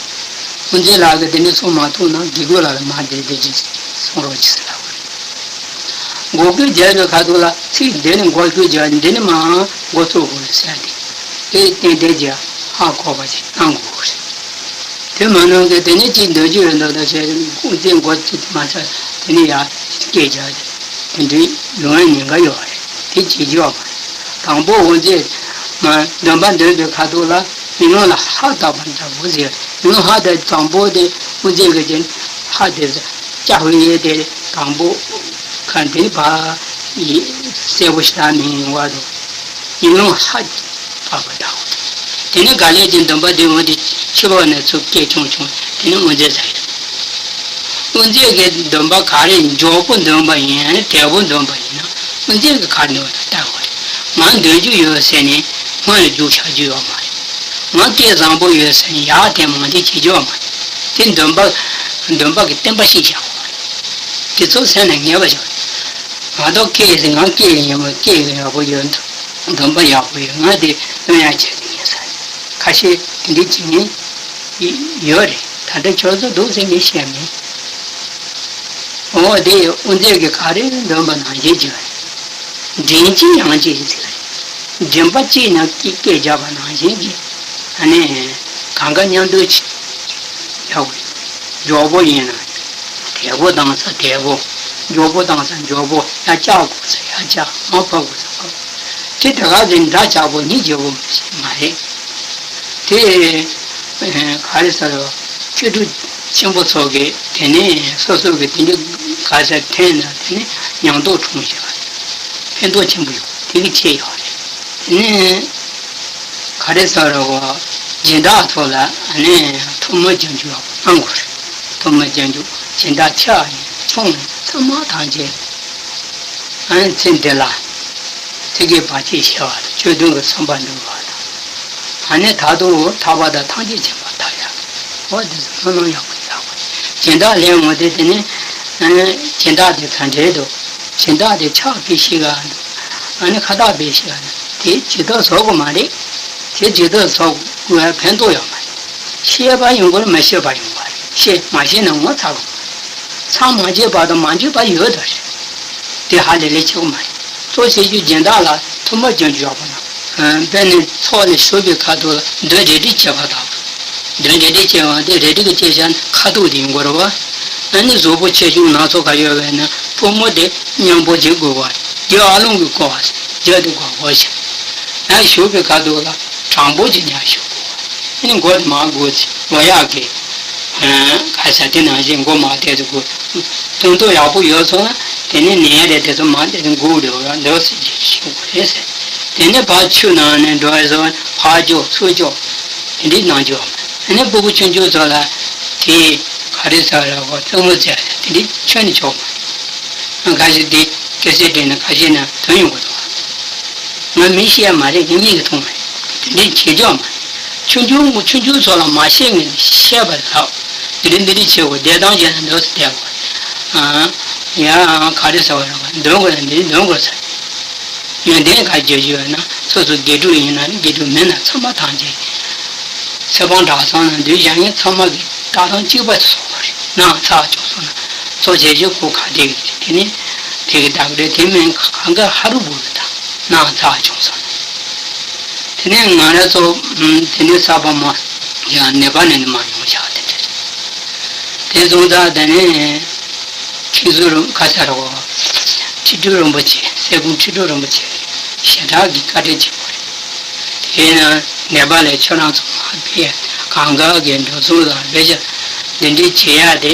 དབུ་མཛད་ལགས་ཀྱིས་དེ་འདྲ་གསུང་མ་ཐུབ་ན་དགེ་སྐོས་ལགས་ལ་མ་བསྡད་བསྡད་ཅིག་གསུང་རོགས་གྱིས་ཟེར་ལབ་པ་རེད། འགོག་རྒོལ་རྒྱག་པའི་ཁ་ཐུག་ལ་ཚིག་འདི་ནི་འགོག་རྒོལ་རྒྱག་འདི་ནི་མའང་འགོ་ཚུགས་དགོས་རེད་ཟེར་ཏེ། དེ་ཏན་ཏན་གྱིས་ཧ་གོ་བ་ཞིག་གནང་དགོས་རེད། དེ་མ་གནང་གི་དེ་ནི་ཅིག་འདོད་རྒྱུ་ཡོད་མདོག་མདོག་བྱས་ཁོང་ཚོས་འགོ་ཚུགས་མ་ཚར་དེ་ནི་ཡར་སྐད་རྒྱག་དེ་འདྲའི་ཡོང་ཡ་ཉེན་ཁ་ཡོད་རེད། དེ་བྱེད་རྒྱུ་ཡོད་མ་རེད། དང་པོ་དབུ་མཛད་མ་འདོན་པ་འདོན་པའི་ཁ་ཐུག་ལ་ཡིན་ལུང་ལ་ཧ་བཏགས་པ་འདྲ་པོ་ཟེར། ཡིན་ལུང་ཧ་བཏགས་དང་པོ་དེ་དབུ་མཛད་ཀྱི་རྒྱན་ཧ་དེ་ལྕགས་ཧོ་ཡེ་དེ་དང་པོ་གང་དེ་ནི་བ་ཡི་གསལ་པོ་ཞེ་དྲག་མི་ཡོང་བ་དང་། ཡིན་ལུང་ཧ་བཏགས་པ་དང་། དེ་ནས་ག་ལས་ཀྱི་འདོན་པ་དེ་འོང་དེ་ཕྱི་པོ་ནས་ཚུར་སྐད་ཆུང་ཆུང་དེ་ནི་དབུ་མཛད་ཟེར་ཡོད། དབུ་མཛད་ཀྱི་འདོན་པ་ག་རེ་མགྱོགས་པོ་འདོན་པ་ཡིན་ཡང་དལ་པོ་འདོན་པ་ཡིན་ན་དབུ་མཛད་ཀྱི་ག་རེ་འདོན་པ་ལྟ་དགོས་རེད། ང་འདོན་རྒྱུ་ཡོད་ཟེར་ནས་སྔོན་ལ་རྒྱུགས་ཆགས་རྒྱུ་ཡོད་མ་རེད། ང་སྐད་བཟང་པོ་ཡོད་ཟེར་ནས་ཡར་དེ་མང་དེ་བྱེད་རྒྱུ་ཡོད་མ་རེད། དེ་འདོན་པ་འདོན་པ་གི་བསྟན་པ་ཞིག་བཞག་དགོས་རེད། དེ་ཚོ་སེམས་ནས་ངེས་པ་བཞག་རེད། མ་གཏོགས་སྐད་ཟེར་ང་སྐད་ཡག་པོ་སྐད་ཡག་པོ་ཡོད། འདོན་པ་ཡག་པོ་ཡོད། ང་དེ་འདོན་ཡག་བྱས་ཏེ་ངས་ཟ་ཁ་ཤས་དེ་འདྲའི་བྱེད་མཁན་ཡོད་རེད། ད་ལྟ་ཁྱོད་ཚོ་འདུག་ཟེར་ངས་བཤད་མེད། འོ་དེ་དབུ་མཛད་ཀྱི་ག་རེ་འདོན་པ་ནང་བཞིན་བྱས། མགྲིན་གཅིག་དབྱངས་གཅིག་ཟེར། མགྲིན་པ་གཅིག་ནང་སྐད་རྒྱབ་པ་ནང་བཞིན་གྱི་ཨ་ནི་གང་ག་མཉམ་དུ་ཡག་པོ་མགྱོགས་པོ་ཡིན་ན་དལ་པོ་བཏང་ས་དལ་པོ། མགྱོགས་པོ་བཏང་ས་མགྱོགས་པོ། ཡར་བཀྱག་དགོས་ས་ཡར་བཀྱག་མར་ཕབ་དགོས་ས་ཕབ། དེ་དེ་ག་ཟེར་འདྲ་ཆགས་པོ་གཉིས་བརྗེ་པོ་མ་རེད། དེ་ག་རེ་ཟེར་བ་སྐྱེས་ཕྲུག་ཆེན་པོ་ཚོ་གིས་དེ་ནས་སོ་སོ་གི་དེ་འདྲའི་ག་ཟེར་འཐེན་ན་དེ་ནས་ཉམས་རྟོགས་འཁྲུངས་ཤག་ཕན་ཐོགས་ཆེན་པོ་ཡོད་དེ་གི་ཆེ་ཡོད་རེད། དེ་ནས་ག་རེ་ཟེར་བ་སྦྱིན་བདག་ཚོ་ལ་ནས་ཐུགས་སྨོན་སྐྱོན་བརྗོད་གནང་དགོས་རེད། ཐུར་མ་རྒྱན་འཇུག་སྦྱིན་བདག་ཕྱག་ཡིན་ཚོང་ཡིན་ཚང་མ་ཐམས་ཅད། ཨ་ནི་ཚེ་འདི་ལ་ཚིག་གི་བར་ཆད་ཞི་བ་དང་ཆོས་དོན་གྱི་བསམ་པ་འགྲུབ་པ་དང་། ཨ་ནི་ད་དུང་ཐར་པ་དང་ཐམས་ཅད་མཁྱེན་པ་ཐོབ་ཡ། འོ་དེ་ཚོ་སྨོན་ལམ་ཡག་པོ་ཡག་པོ། སྦྱིན་བདག་ལེན་འོང་དེ་དེ་ནི་ཨ་ནི་སྦྱིན་བདག་དེ་ཚ་འདྲེ་འདུག་སྦྱིན་བདག་དེ་ཕྱག་ཕུལ་ཤེས་ག་འདུག་ཨ་ནི་ཁ་བཏགས་ཕུལ་ཤེས་ག་འདུག་དེ་ཇུས་གཏོགས་བཟོ་དགོས་མ་རེད། དེ་ཇུས་གཏོགས་བཟོ་དགོས་ཕན་ཐོགས་ཡོད་མ་རེད། ཤེས་པ་ཡོང་དགོས་རེད། མ་ཤེས་པ་ཡོང་དགོས་རེད། ཤེས་མ་ཤེས་ན་ངོ་ཚ་དགོས། ཚང་མ་བརྗེད་པ་དང་མ་བརྗེད་པ་ཡོད་དོ་རེད། དེ་ཧ་ལས་ལས་ཆེ་བོ་མ་རེད། གཙོ་ཆེ་ཤོས་སྦྱིན་བདག་ལ་ཐུར་མ་རྒྱན་འཇུག་ཡག་པོ་གནང་། དཔེར་ན་ཚོགས་ལ་ཞུགས་པའི་ཁ་ཐུག་ལ་མདུན་རལ་གྲི་བྱེད་པ་དང་། མདུན་རལ་གྲི་བྱེད་པ་དེ་རལ་གྲི་གི་བྱེད་བྱ་ནི་ཁ་ཐུག་དེ་ཡིན་དགོས་རེད་བ། ཨ་ནི་གཟུགས་པོ་ཆེ་ཆུང་སྣ་ཚོགས་ག་ཡོད་པས་ན་པུས་མོ་དེ་མཉམ་པོ་བྱེད་དགོས་པ་རེད། རྒྱབ་ཨ་ལོང་གི་སྐོར་བ་རྒྱབ་དེ་སྐོར་སྐོར་བྱེད། ཡང་ཞུགས་པའི་ཁ་ཐུག་ལ་དྲང་པོ་ཅིག་ཉར་ཞུགས་དགོས། ཨ་ནི་མགོ་དེ་མར་སྒུར་ཚེ་ལོ་ཡག་གི་ག་ས་དེ་ནང་བཞིན་མགོ་མར་གཏད་དེ་སྒུར། དོན་དུ་ཡག་པོ་ཡོད་སོང་ན་དེ་ནས་ནད་རེད་དེ་ཚོ་མར་གཏད་དེ་སྒུར་འགྲོ་ར་འགྲོ་ཟེར་གྱི་ཞུ་དགོས་རེད་ཟེར། དེ་ནས་ཕར་ཆུ་ནང་ནས་འགྲོ་བའི་སོང་ཕར་ཅོག་ཚུར་ཅོག་དེ་འདྲའི་གནང་རྒྱུ། དེ་ནས་སྤུ་གུ་ཆུང་ཆུང་ཚོ་ལ་དེ་ག་རེ་ཟེར་ར་གོ་རྩེད་མོ་རྩེ་ཡ་དེ་འདྲའི་ཁྱོན་ནས་ཆོག་མ་རེད། ཁ་ཤས་དེ་སྐད་ཆ་དྲིས་ན་ཁ་ཤས་ན་དོན་ཡོང་གི་འདུག་ང་མི་ཤེས་ཡ་མ་རེད། ངའི་མིག་གིས་མཐོང་བ་རེད། དེ་འདྲའི་བྱེད་ཆོག་མ་རེད། ཆུང་ཆུང་ཆུང་ཆུང་ཚོ་ལ་མ་ཤེས་ངེས་ཤེས་པ་ལབ། དེ་འདྲ་འདི་འདྲ་བྱེད་དགོས། བསྡད་སྟངས་བྱས་ན་འདུག་སེ་བསྡད་དགོས། ཨ། ཡ་ག་རེ་ཟེར་བ་རེད་བ། འདོན་དགོས་ན་འདི་འདོན་དགོས་ཟེར། ཡོན་ཏན་ག་རྒྱ་རྒྱུ་ཡོད་ན་སོ་སོ་དགེ་ཕྲུག་ཡིན་ན་རེད། དགེ་ཕྲུག་མིན་ན་ཚང་མ་ཐམས་ཅད་ཚེ་དཔག་གྲྭ་ཚང་ནང་འདུས་བྱ་ངན་ཚང་མ་གི་ལྟ་སྟངས་གཅིག་པ་བཟོ་དགོས་རེད། ནང་ཚགས་ཆུང་སོང་ན་གཙོ་ཆེ་ཤོས་ཁོ་ག་དེ་གི་རེད། དེ་ནི་དེ་གི་བདག་རེད། དེ་མིན་གང་ག་ཧ་རུ་བུ་རུ་དང་ནང་ཚགས་ཆུང་སོང་ན། དེ་ནས་ང་རང་ཚོ་དེ་ནས་ས་ཕག་མོ་ཡང་ནེ་པ་ལ་ནི་མ་ཡོང་ཤག་དེ་འདྲ་རེད། དེ་སོང་ཙང་དེ་ནས་ཁྲི་ཟུར་རུ་ཁ་ཤ་རོ་ཁྲི་སྤྲུལ་རིན་པོ་ཆེ་སྲས་སྐུ་ཁྲི་སྤྲུལ་རིན་པོ་ཆེ་ཞེ་དྲག་གི་བཀའ་དྲིན་ཆེན་པོ་རེད། དེས་ན་ནེ་པ་ལ་ཁྱོད་རང་ཚོ་མ་ཕེབས་གང་ག་གི་འགྲོ་སོང་ལ་དཔེ་ཆ་འདི་འདྲའི་བྱེད་ཡ་དེ།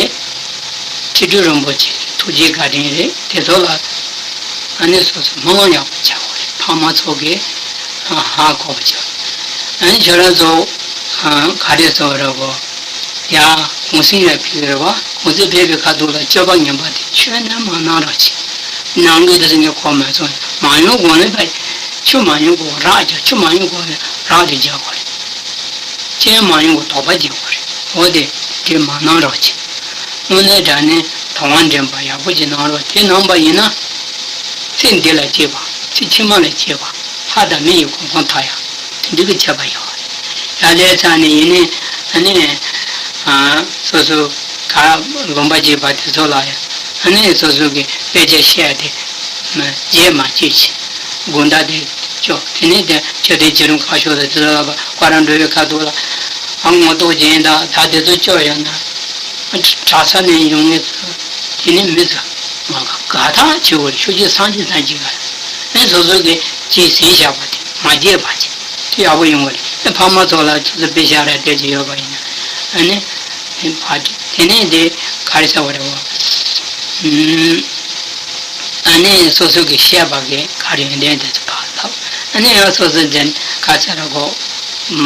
ཁྲི་སྤྲུལ་རིན་པོ་ཆེ་ཐུགས་རྗེ་བཀའ་དྲིན་རེད། དེ་ཚོ་ལ་ཨ་ནི་སོ་སོ་སྨོན་ལམ་ཡག་པོ་བྱ་དགོས་རེད། ཕ་མ་ཚོ་གིས་ཧ་གོ་བ་བྱ། ཨ་ནི་ཁྱོད་རང་ཚོ་ག་རེ་ཚོ་རེད་གོ། ཡ་གུང་སེང་ལ་ཕེབས་རེད་བ། གུང་སེང་ཕེབས་པའི་ཁ་ཐུག་ལ་སྤྱོད་པ་ངན་པ་དེ་ཁྱོན་ནས་མ་གནང་རོགས་བྱེད། ནང་གི་དེ་ཚོ་ངས་གོ་མ་སོང་། མ་ཡོང་གོང་ལ་ཕ་ཆུ་མ་ཡོང་གོང་རགས་རྒྱག་ཆུ་མ་ཡོང་གོང་ལ་རགས་དེ་རྒྱག་དགོས་རེད། རྐྱེན་མ་ཡོང་གོང་དོགས་པ་བྱེད་དགོས་རེད། འོ་དེ་དེ་མ་གནང་རོགས་བྱེད། དངོས་གནས་དྲང་གནས་དང་བ་འདྲེན་པ་ཡག་པོ་ཅིག་གནང་རོགས། དེ་གནང་པ་ཡིན་ན་ཚེ་འདི་ལ་སྐྱེས་པ་ཚེ་ཕྱི་མ་ལ་སྐྱེས་པ་ལྷ་དང་མི་ཡི་གོ་འཕང་ཐོབ་ཡག་དེ་འདྲ་གི་ཁྱད་པར་ཡོད་རེད། ཡ་ལས་ཚར་ནས་ཡིན་ནའི་ཨ་ནི་སོ་སོ་ག་ལུང་པ་སྐྱེས་པ་དེ་ཚོ་ལ་ཡང་ཨ་ནི་སོ་སོ་གི་དཔེ་ཆ་བཤད་དེ་རྗེས་མ་སྐྱེས་ཆེ་དགོང་དག་དེ་ཅོག་དེ་ནས་དེ་ཆོས་དད་བྱེད་རུང་ཁ་ཤོར་དང་དེ་ཚོ་ལ་བཀའ་རང་འགྲོ་བའི་ཁ་ཐུག་ལ་ཨ་ངོ་ཐོག་སྦྱིན་བདག་ད་དེ་ཚོ་ཅོག་ཡོད་ན་གྲྭ་ས་ནས་ཡོང་ངེས་ཚོ་དེ་ནས་མི་ཚོ་མ་ག་ག་ཐག་ཆེ་བོ་རེད། ཤུགས་ཆེ་སངས་རྒྱས་སངས་རྒྱས་ག་ཨ་ནི་སོ་སོ་གི་ཅིག་ཟིན་བཞག་པ་དེ་མ་བརྗེད་པ་ཅིག་དེ་ཡག་པོ་ཡོང་བ་རེད། ཨ་ཕ་མ་ཚོ་ལ་ཚོ་ཚོ་དཔེ་ཤ་ར་སྤྲད་ཀྱི་ཡོད་པ་ཡིན་ན་ཨ་ནི་དེ་ཕ་དེ་དེ་ནས་དེ་ག་རེ་ཟེར་བ་རེད་བ། ཨ་ནི་སོ་སོ་གི་བཤད་པ་གི་ག་རེ་ཡོན་ཏན་དེ་ཚོ་ཕར་ལབ། ཨ་ནི་ཡང་སོ་སོ་འཛིན་ག་ཚ་ར་གོ།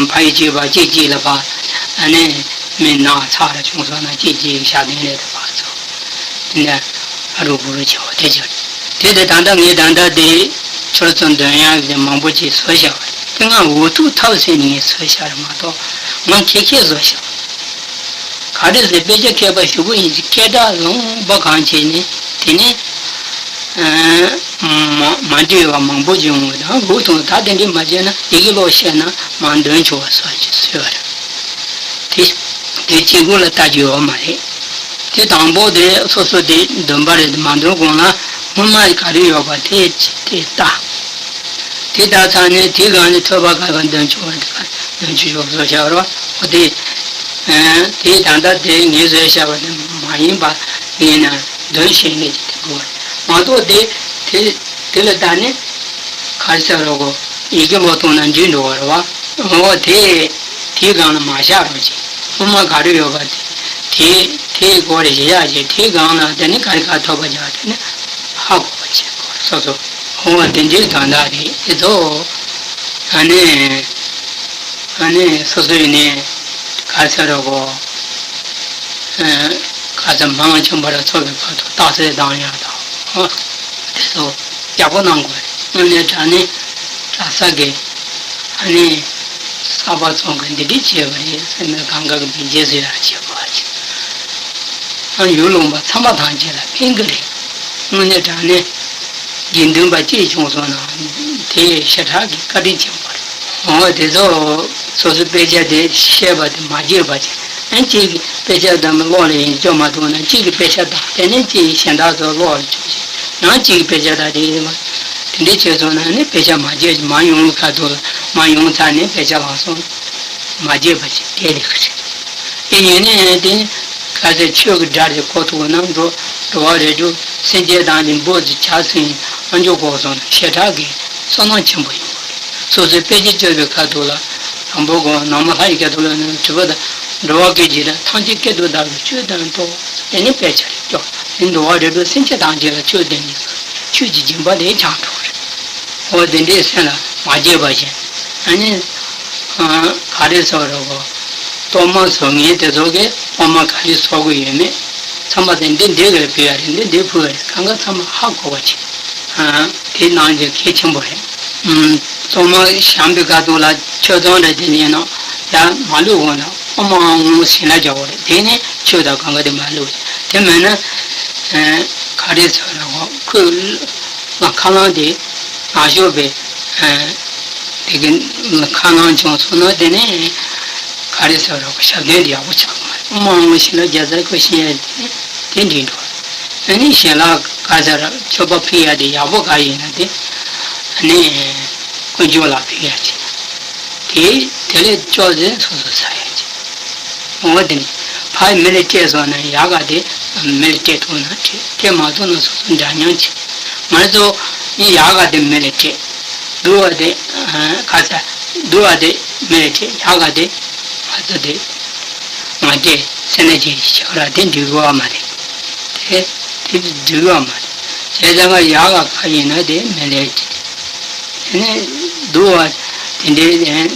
ཕ་ཡི་གཅིག་པ་གཅིག་གཅིག་ལ་ཕར། ཨ་ནི་མི་ནག་ཚ་ར་བྱུང་སོང་ན་གཅིག་གཅིག་ཞག་བདུན་ལས་དུ་ཕར་ཚོ། དེ་ནས་ཨ་རུ་བུ་རུ་བྱེད་པ་དེ་ཅིག་རེད། དེ་དེ་ད་ལྟ་ངས་ད་ལྟ་དེ་ཁྱོད་ཚོ་འདོན་ཡག་གི་མང་པོ་ཅིག་བཟོས་བཞག་པ་རེད། དེ་ང་འུ་ཐུག་ཐབས་ཟད་ནས་ངས་བཟོས་བཞག་རེད་མ་གཏོགས་ང་ཁྱེད་ཁྱེད་བཟོས་བཞག་པ་རེད། ག་རེ་ཟེར་དཔེ་ཆ་མཁས་པ་ཞུ་གི་ཡིན་ཞེས་སྐད་གྲགས་ལོངས་པ་གང་བྱས་ནས་དེ་ནས་མ་མ་འདྲིས་པ་མང་པོ་བྱུང་བ་དང་འུ་ཐུག་ད་དེ་འདྲས་མ་བྱས་ན་ཡི་གེ་ཀློག་ཤེས་ན་མ་འདོན་ཆོག་པ་བཟོས་བཟོས་པ་རེད། དེ་དེ་གཅིག་པུ་ལ་ལྟ་རྒྱུ་ཡོད་མ་རེད། དེ་དང་པོ་དེ་སོ་སོ་དེ་འདོན་པ་རེད། མ་འདོན་གོང་ལ་སྔོན་མ་ག་རེ་ཡོད་པ་དེ་དེ་ལྟ། དེ་ལྟ་ཚར་ནས་དེའི་སྒང་ནས་ཐོས་པ་ག་ག་འདོན་ཆོག་པ་དེ་ག་འདོན་ཆོག་ཆོག་བཟོ་བྱ་བ་རེད་བ། འོ་དེ་དེ་ད་ལྟ་དེ་ངས་བཟོས་བྱ་བ་དེ་མ་ཡིན་པ་ཡིན་ན་འདོན་ཤེས་ངེས་ཀྱི་དེ་དགོས་པ་རེད་མ་གཏོགས་དེ་དེ་དེ་ལ་ལྟ་ནས་ག་རེ་ཟེར་རོ་གོ་ཡི་གེ་ཀློག་བཏང་ན་འགྲིག་འགྲོ་བ་རེད་བ། འོ་དེ་དེའི་སྒང་ལ་མ་བཞག་རོགས་བྱེད། སྔོན་མ་ག་རེ་ཡོད་པ་དེ་དེ་དེའི་སྐོར་རེ་བཞག་བྱས་དེའི་སྒང་ལ་དེ་ནི་ག་རེ་ག་ཐོབ་པ་བྱ་དེ་ནི་ཧ་གོ་བ་བྱེད་དགོས་སོ་སོ། འོ་དེ་འདྲའི་དོན་དག་རེད་དེ་ཚོ། ཨ་ནི་ཨ་ནི་སོ་སོ་ཡིན་ནས་ག་ཚོད་རོགས་གོ། ཁ་ཚ་མང་ཆེན་པོ་ར་ཚོགས་པའི་བར་དུ་རྟགས་གསལ་གཏོང་ཡག་དང་། ཨོ། དེ་ཚོ་ཡག་པོ་གནང་དགོས་རེད། དངོས་གནས་དྲང་གནས་གྲྭ་ས་གི་ཨ་ནི་གསར་པ་ཚོ་གི་འདི་འདྲས་བྱས་པ་རེད་ཟེར་ནས་གང་ག་གི་བེད་སྤྱོད་བཟོ་ཡག་བྱེད་དགོས་པ་ཅིག་ཨ་ཡུལ་ལུང་པ་ཚང་མ་ཐམས་ཅད་ལ་ཕན་གི་རེད། དངོས་གནས་དྲང་གནས་དགེ་འདུན་པ་གཅིག་བྱུང་སོང་ན་དེ་ཞེ་དྲག་གི་བཀའ་དྲིན་ཆེན་པོ་རེད། འོ་དེ་ཚོ་སོ་སོའི་དཔེ་ཆ་དེ་བཤད་པ་དེ་མ་བརྗེད་པ་བྱས། ཨ་གཅིག་གིས་དཔེ་ཆ་དང་ཀློག་ལ་ཡིན་སྐྱོ་མ་ཐུབ་ན་གཅིག་གིས་དཔེ་ཆ་དང་དེ་ནས་གཅིག་གིས་གཞན་དག་ཚོ་ཀློག་ལ་སྐྱོ་ཞིག་ཡང་གཅིག་གིས་དཔེ་ཆ་དང་དེ་ཡིན་པ་དེ་འདྲས་བྱས་སོང་ན་ནི་དཔེ་ཆ་མ་བརྗེད། མ་ཡོང་ཁ་ཐུག་ལ་མ་ཡོང་ཚར་ནས་དཔེ་ཆ་ལག་སོང་མ་བརྗེད་པ་ཞིག་དེ་ལས་ཀ་རེད། དེ་ཡིན་ནའི་དེ་ཁ་ཚ་ཆོས་ཀྱི་སྒྲ་རེ་གོ་ཐུབ་ན་འགྲོ་འགྲོ་བ་རིགས་དྲུག་སེམས་ཅན་དང་ནི་འབོད་ཚིག་བྱ་ཚིག་ཨ་མཆོག་གོ་སོང་ན་ཞེ་དྲག་གི་བསོད་ནམས་ཆེན་པོ་ཡོང་གི་རེད། སོ་སོའི་དཔེ་ཆ་བཅོས་པའི་ཁ་ཐུག་ལ་དང་པོ་གོ་ནང་མ་ལྷ་ཡི་སྐད་དུ་ལ་ནི་དྲི་བ་དང་འགྲོ་བ་སྐད་ཅིག་ར་ཐམས་ཅད་སྐད་དུ་བདག་གིས་ཆོས་དང་འགྲོགས་དེ་ནི་དཔེ་ཆ་རེ་སྐྱོ་ནི་འགྲོ་བ་རིགས་དྲུག་སེམས་ཅན་ཐམས་ཅད་ལ་ཆོས་བསྟན་ནས་ཆོས་ཀྱི་སྦྱིན་པ་དེ་བྱང་འགྲོ་གི་རེད། འོ་དེ་འདྲའི་སེམས་ལ་མ་བརྗེད་པ་བཞིན་ཨ་ནི། ག་རེ་ཟེར་བ་རེད་གོ་གཏོར་མ་བཟོ་མཁན་དེ་ཚོ་གིས་གཏོར་མ་ག་རེ་བཟོ་དགོས་ཡོད་མེད་ཚང་མ་དེ་འདི་འདི་ག་རེ་ཕུལ་ཡ་རེད། འདི་འདི་ཕུལ་བ་རེད། གང་ག་ཚང་མ་ཧ་གོ་བ་བྱེད། དེ་ནང་གི་གལ་ཆེན་པོ་རེད། གཏོར་མ་བཤམས་པའི་ཁ་ཐུག་ལ་ཆོས་ཚོང་རེད་དེ་ཡིན་ནོ་ཡ་མ་ལུས་གོང་ལ་གཏོར་མ་ཨང་ངོ་ཞིག་ལ་རྒྱག་དགོས་རེད། དེ་ནས་ཆོས་དང་གང་ག་དེ་མ་ལུས་རེད། དེ་མེད་ན་ག་རེ་ཟེར་བ་རེད་གོ་ཁོས་ཁ་རླངས་དེ་ནག་ཤོག་པའི། དེ་གི་ཁ་ནང་བྱུང་སོང་ན་དེ་ནས་ག་རེ་ཟེར་རོགས་ཞབས་བརྟན་དེ་ཡག་པོ་ཆགས་མ་རེད། དབུ་མ་དབང་ཞིག་ལ་རྒྱ་ཚ་ཁོ་ཤེས་ཡ་དེ་འདྲི་འགྲོ། ཨ་ནི་ཞལ་ལག་ག་ཚ་ར་མཆོད་པ་ཕུལ་ཡ་དེ་ཡག་པོ་ག་ཡིན་ན་དེ་ཨ་ནི་དཀོན་མཆོག་ལ་ཕུལ་ཡ་ཅིག་དེ་དེ་ལས་ཅོག་ཙེ་སོ་སོ་ཟ་ཡ་ཅིག་འོ་དེ་ནི་ཕ་མི་ལ་སྤྲད་སོང་ན་ཡག་ག་དེ་མི་ལ་སྤྲད་ཐུབ་ན་སྤྲད། སྤྲད་མ་ཐུབ་ན་སོ་སོ་འདྲ་མཉམ་བྱེད། ང་ཚོ་ཡག་ག་དེ་མི་ལ་སྤྲད། སྡུག་པ་དེ་ག་ཚ་སྡུག་པ་དེ་མི་ལ་སྤྲད། ཡག་ག་དེ་ང་ཚོ་དེ་ང་སྤྲད་སེམས་ན་ཅིག་བྱེད་པ་ར་དེ་འགྲིག་གི་བ་མ་རེད། དེ་དེ་འགྲིག་གི་བ་མ་རེད། བྱས་ཙང་ང་ཡག་ག་ག་ཡིན་ན་དེ་མི་ལ་སྤྲད། དེ་ནས་སྡུག་པ་དེ་འདྲའི་དེ་ནས་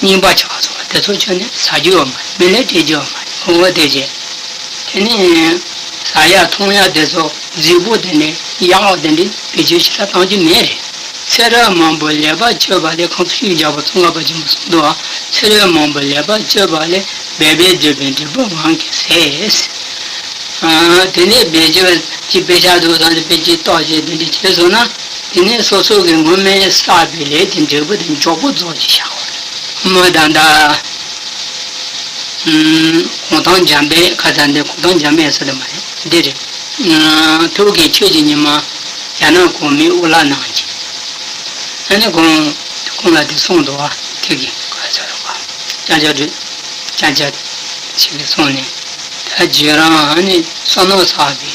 རྙིང་པ་ཆགས་སོང་བ་དེ་ཚོ་ཁྱོན་ནས་ཟ་རྒྱུ་ཡོད་མ་རེད། མི་ལ་སྤྲད་རྒྱུ་ཡོད་མ་རེད། ཁོ་བོ་དེ་བྱས། དེ་ནས་ཟ་ཡ་འཐུང་ཡ་དེ་ཚོ་རྫིག་པོ་དེ་འདྲའི་གཡག་དེ་འདྲའི་བེད་སྤྱོད་ཞེ་དྲག་གཏོང་རྒྱུ་མེད་རེད། ཚེ་རབས་མང་པོ་ལེགས་པར་སྤྱོད་པ་ལས། གང་ཚོ་ཤུགས་རྒྱག་པ་ཙོང་ཁ་པ་ཆེན་པོ་གསུངས་འདུག་ཚེ་རབས་མང་པོ་ལེགས་པར་སྤྱོད་པ་ལས། འབད་པས་བསྒྲུབས་པའི་འབྲས་བུ་ངང་གིས་ཟད། དེ་ནས་བེད་སྤྱོད་ཀྱི་དཔེ་ཆ་འདུག་ས་དེ་དཔེ་ཅིག་རྟོགས་བྱས་དེ་འདྲ་བྱས་སོང་ན། དེ་ནས་སོ་སོ་གི་སྔོན་མའི་བསགས་པའི་ལས་དེ་འབྲས་བུ་དེ་མགྱོགས་པོ་རྫོགས་ཀྱི་བཞག་པ་རེད། མི་ད་ལྟ་གུང་ཐང་འཇམ་དཔལ་ཁ་ཚ་འདི་གུང་ཐང་འཇམ་དཔལ་ཟེར་དེ་མ་རེད། འདི་རེད། ཐུགས་ཀྱི་ཆོས་ཀྱི་ཉི་མ་རྒྱ་ནག་གོང་མའི་དབུ་བླ་གནང་གི་ཨ་ནི་ཁོང་ཁོང་ལ་དེ་གསུངས་འདུག་བ། ཐུགས་ཀྱི་ག་ཚོད་རེད་བ། ཅང་ཅང་དུ་ཅང་ཅང་ཞིག་གིས་གསུངས་ནས། ད་བརྗོད་རང་ཨ་ནི་བསོད་ནམས་བསགས་པའི་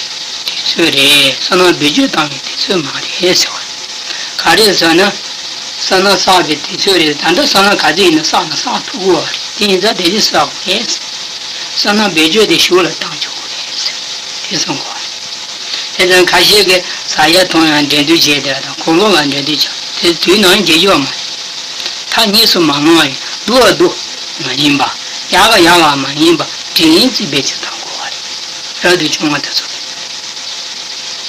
དུས་ཚོད་རེད། བསོད་ནམས་བེད་སྤྱོད་བཏང་བའི་དུས་ཚོད་མ་རེད་ཟེར་བ། ག་རེ་ཟེར་ན། བསོད་ནམས་བསགས་པའི་དུས་ཚོད་རེད། ད་ལྟ་བསོད་ནམས་ག་ཚོད་ཡིན་ན་བསགས་ན་བསགས་ཐུབ་ཀྱི་ཡོད་རེད། དེ་ཡིན་ཙང་དེ་བཞིན་བསགས་དགོས་རེད། བསོད་ནམས་བེད་སྤྱོད་དེ་གཞུག་ལ་བཏང་ཆོག་གི་རེད་ཟེར། དེ་གསུང་གོ། དེ་ཙང་ཁ་ཤས་ཀྱིས་ཟ་ཡ་འཐུང་ཡ་འགྲན་བསྡུར་བྱས་དེ་དང་གོ་ལོག་ལ་འགྲན་བསྡུར་བྱ་དེ་དུས་ནང་རྒྱལ་ཡོད་མ་རེད། ཐག་ཉེ་སུ་མ་ལོངས་ཡིན་སྡུག་ཨ་སྡུག་མ་ཡིན་པ། ཡག་ག་ཡག་ག་མ་ཡིན་པ་དེ་ཡིན་ཚིག་བེད་སྤྱོད་བཏང་དགོས་པ་རེད། རབ་ཏུ་བྱུང་བ་དེ་ཚོ་རེད།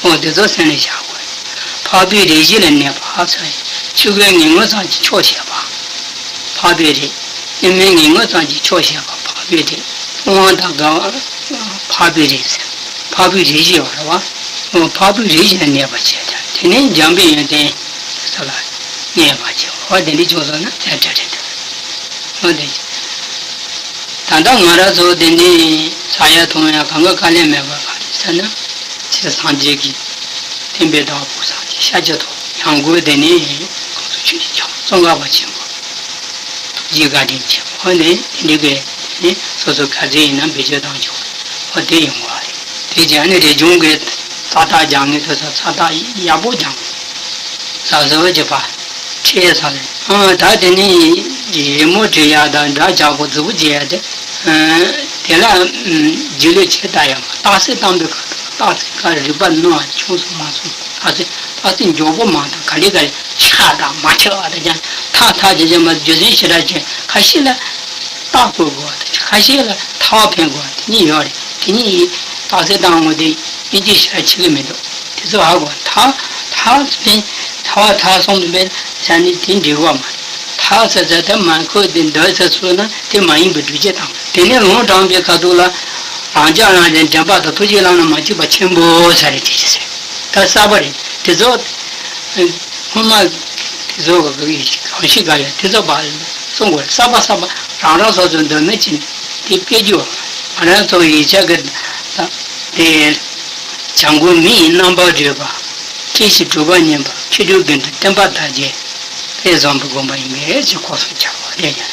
འོ་དེ་ཚོ་སེམས་ལ་བཞག་དགོས་རེད། འཕགས་པའི་རིགས་བཞི་ལ་གནས་པ་ཟེར། ཆོས་གོས་ངན་ངོན་ཙམ་གྱིས་ཆོག་བྱས་པ། འཕགས་པའི་རིགས། གནས་མལ་ངན་ངོན་ཙམ་གྱིས་ཆོག་བྱས་པ་འཕགས་པའི་རིགས། སྤོང་བ་དང་དགའ་བ་འཕགས་པའི་རིགས་ཟེར། འཕགས་པའི་རིགས་བཞི་ཡོད་རེད་བ། འོ་འཕགས་པའི་རིགས་བཞི་ལ་གནས་པ་བྱས་ཀྱང་དེ་ནས་འཇམ་པའི་ཡོན་ཏན་དེ་ཚོ་ལ་གནས་པ་བྱས། འོ་དེ་འདྲ་བྱུང་སོང་ན་ཚད་འཕྲལ་འཕྲལ་དུ། འོ་དེ། ད་ལྟ་ང་རང་ཚོ་དེ་འདྲའི་ཟ་ཡ་འཐུང་ཡ་གང་ག་དཀའ་ལས་མེད་པ་ག་རེ་ཟེར་ན། ཚེ་སངས་རྒྱས་ཀྱི་བསྟན་པའི་བདག་པོ་སངས་རྒྱས་ཤཱཀྱ་ཐུབ་པ་ཡང་སྒོས་དེ་ནས་གང་ཚོ་ཆོས་ཀྱི་ཆབ་ཙོང་ཁ་པ་ཆེན་པོ་ཐུགས་རྗེ་བཀའ་དྲིན་ཆེ། འོ་ནས་དེ་འདྲའི་གི་དེ་ནས་སོ་སོ་ག་ཚོད་ཡིན་ན་བེད་སྤྱོད་བཏང་ཆོག་འོ་དེ་ཡོང་བ་རེད། དེ་རྗེས་ནས་རི་ལྗོངས་ཀྱི་ས་ཐག་རྒྱག་ངེས་དུ་ས་ས་ཐག་ཡག་པོ་རྒྱག་ངེས་ས་སོ་བྱེད་པ། ཁྲེས་ས་ལས། ཨ་ད་དེ་ནི་རི་མོ་བྲི་ཡ་དང་འདྲ་ཇག་པོ་རྫི་བོ་བྱེད་ཡ་དེ། དེ་ལ་རྗེས་ལུས་བྱེད་ལྟ་ཡ་མ་རྟགས་གསལ་བཏང་པའི་ཁ་ཐུག་རྟགས་གསལ་ཁ་རིག་པ་ནོར་བ་ཆུང་སོང་མ་སོང་རྟགས་གསལ་རྟགས་གསལ་མགྱོགས་པོ་མ་བཏང་ག་ལེ་ག་ལེ་ཆགས་དང་མ་ཆགས་པ་དང་ཀྱང་ཐག་ཐག་བྱེད་བྱེད་མ་རྒྱུ་མཚན་ཞེ་དྲག་ཅན་ཁ་ཤས་ལ་རྟགས་བཀོད་དགོས་པ་དང་ཁ་ཤས་ལ་ཐག་འཕེན་དགོས་པ་དེ་གཉིས་ཡོད་རེད། དེ་ནི་རྟགས་གསལ་བཏང་ངོ་དེ་ཨིན་ཇི་ཞེ་དྲག་ཆེ་གི་མི་འདུག་དེ་ཚོ་ཧ་གོ། ཐ་ཐ་ཚོ་དེ་ཐ་བ་ཐ་གསུམ་དུ་འབད་ས་ནི་དེ་འགྲིག་གོ་མ། ཐ་ས་ས་ཐ་མ་ཁོ་དེ་འདོད་ས་སོ་ན་དེ་མ་ཡིན་པའི་སྒྲུབ་བྱེད་དང་། དེ་ནས་ལུང་དྲངས་པའི་ཁ་ཐུག་ལ་རང་ཅག་རང་གཞན་འདྲེན་པ་དང་ཐུགས་རྗེ་བླ་ན་མ་མཆིས་པ་ཆེན་པོ་ས་རེ་དེ་ཅི་ཟེར། ད་གསར་པ་རེད། དེ་ཚོ་སྔོན་མ་དེ་ཚོ་གི་གང་ཞིག་ག་ཡ་དེ་ཚོ་བ་གསུང་དགོས། གསར་པ་གསར་པ་རང་རང་སོ་སོའི་འདོད་མོས་ཀྱིས་དེ་སྤེལ་རྒྱུ། ང་རང་ཚོ་ཡིག་ཆ་གི་ད་དེ་བྱ་མགོན་མི་ཡི་རྣམ་པར་བསྒྲོད་པ། ཁྲིད་ཞིང་སྒྲུབ་པ་ཉན་པ། ཆོས་སྒྲུབ་དགེ་འདུན་བསྟན་པ་དར་རྒྱས། དཔལ་བཟང་པོའི་དགོངས་པ་ཡིན་པས་ཞེས་ཁོ་སོགས་བྱ་བ་དེ་ཡང་།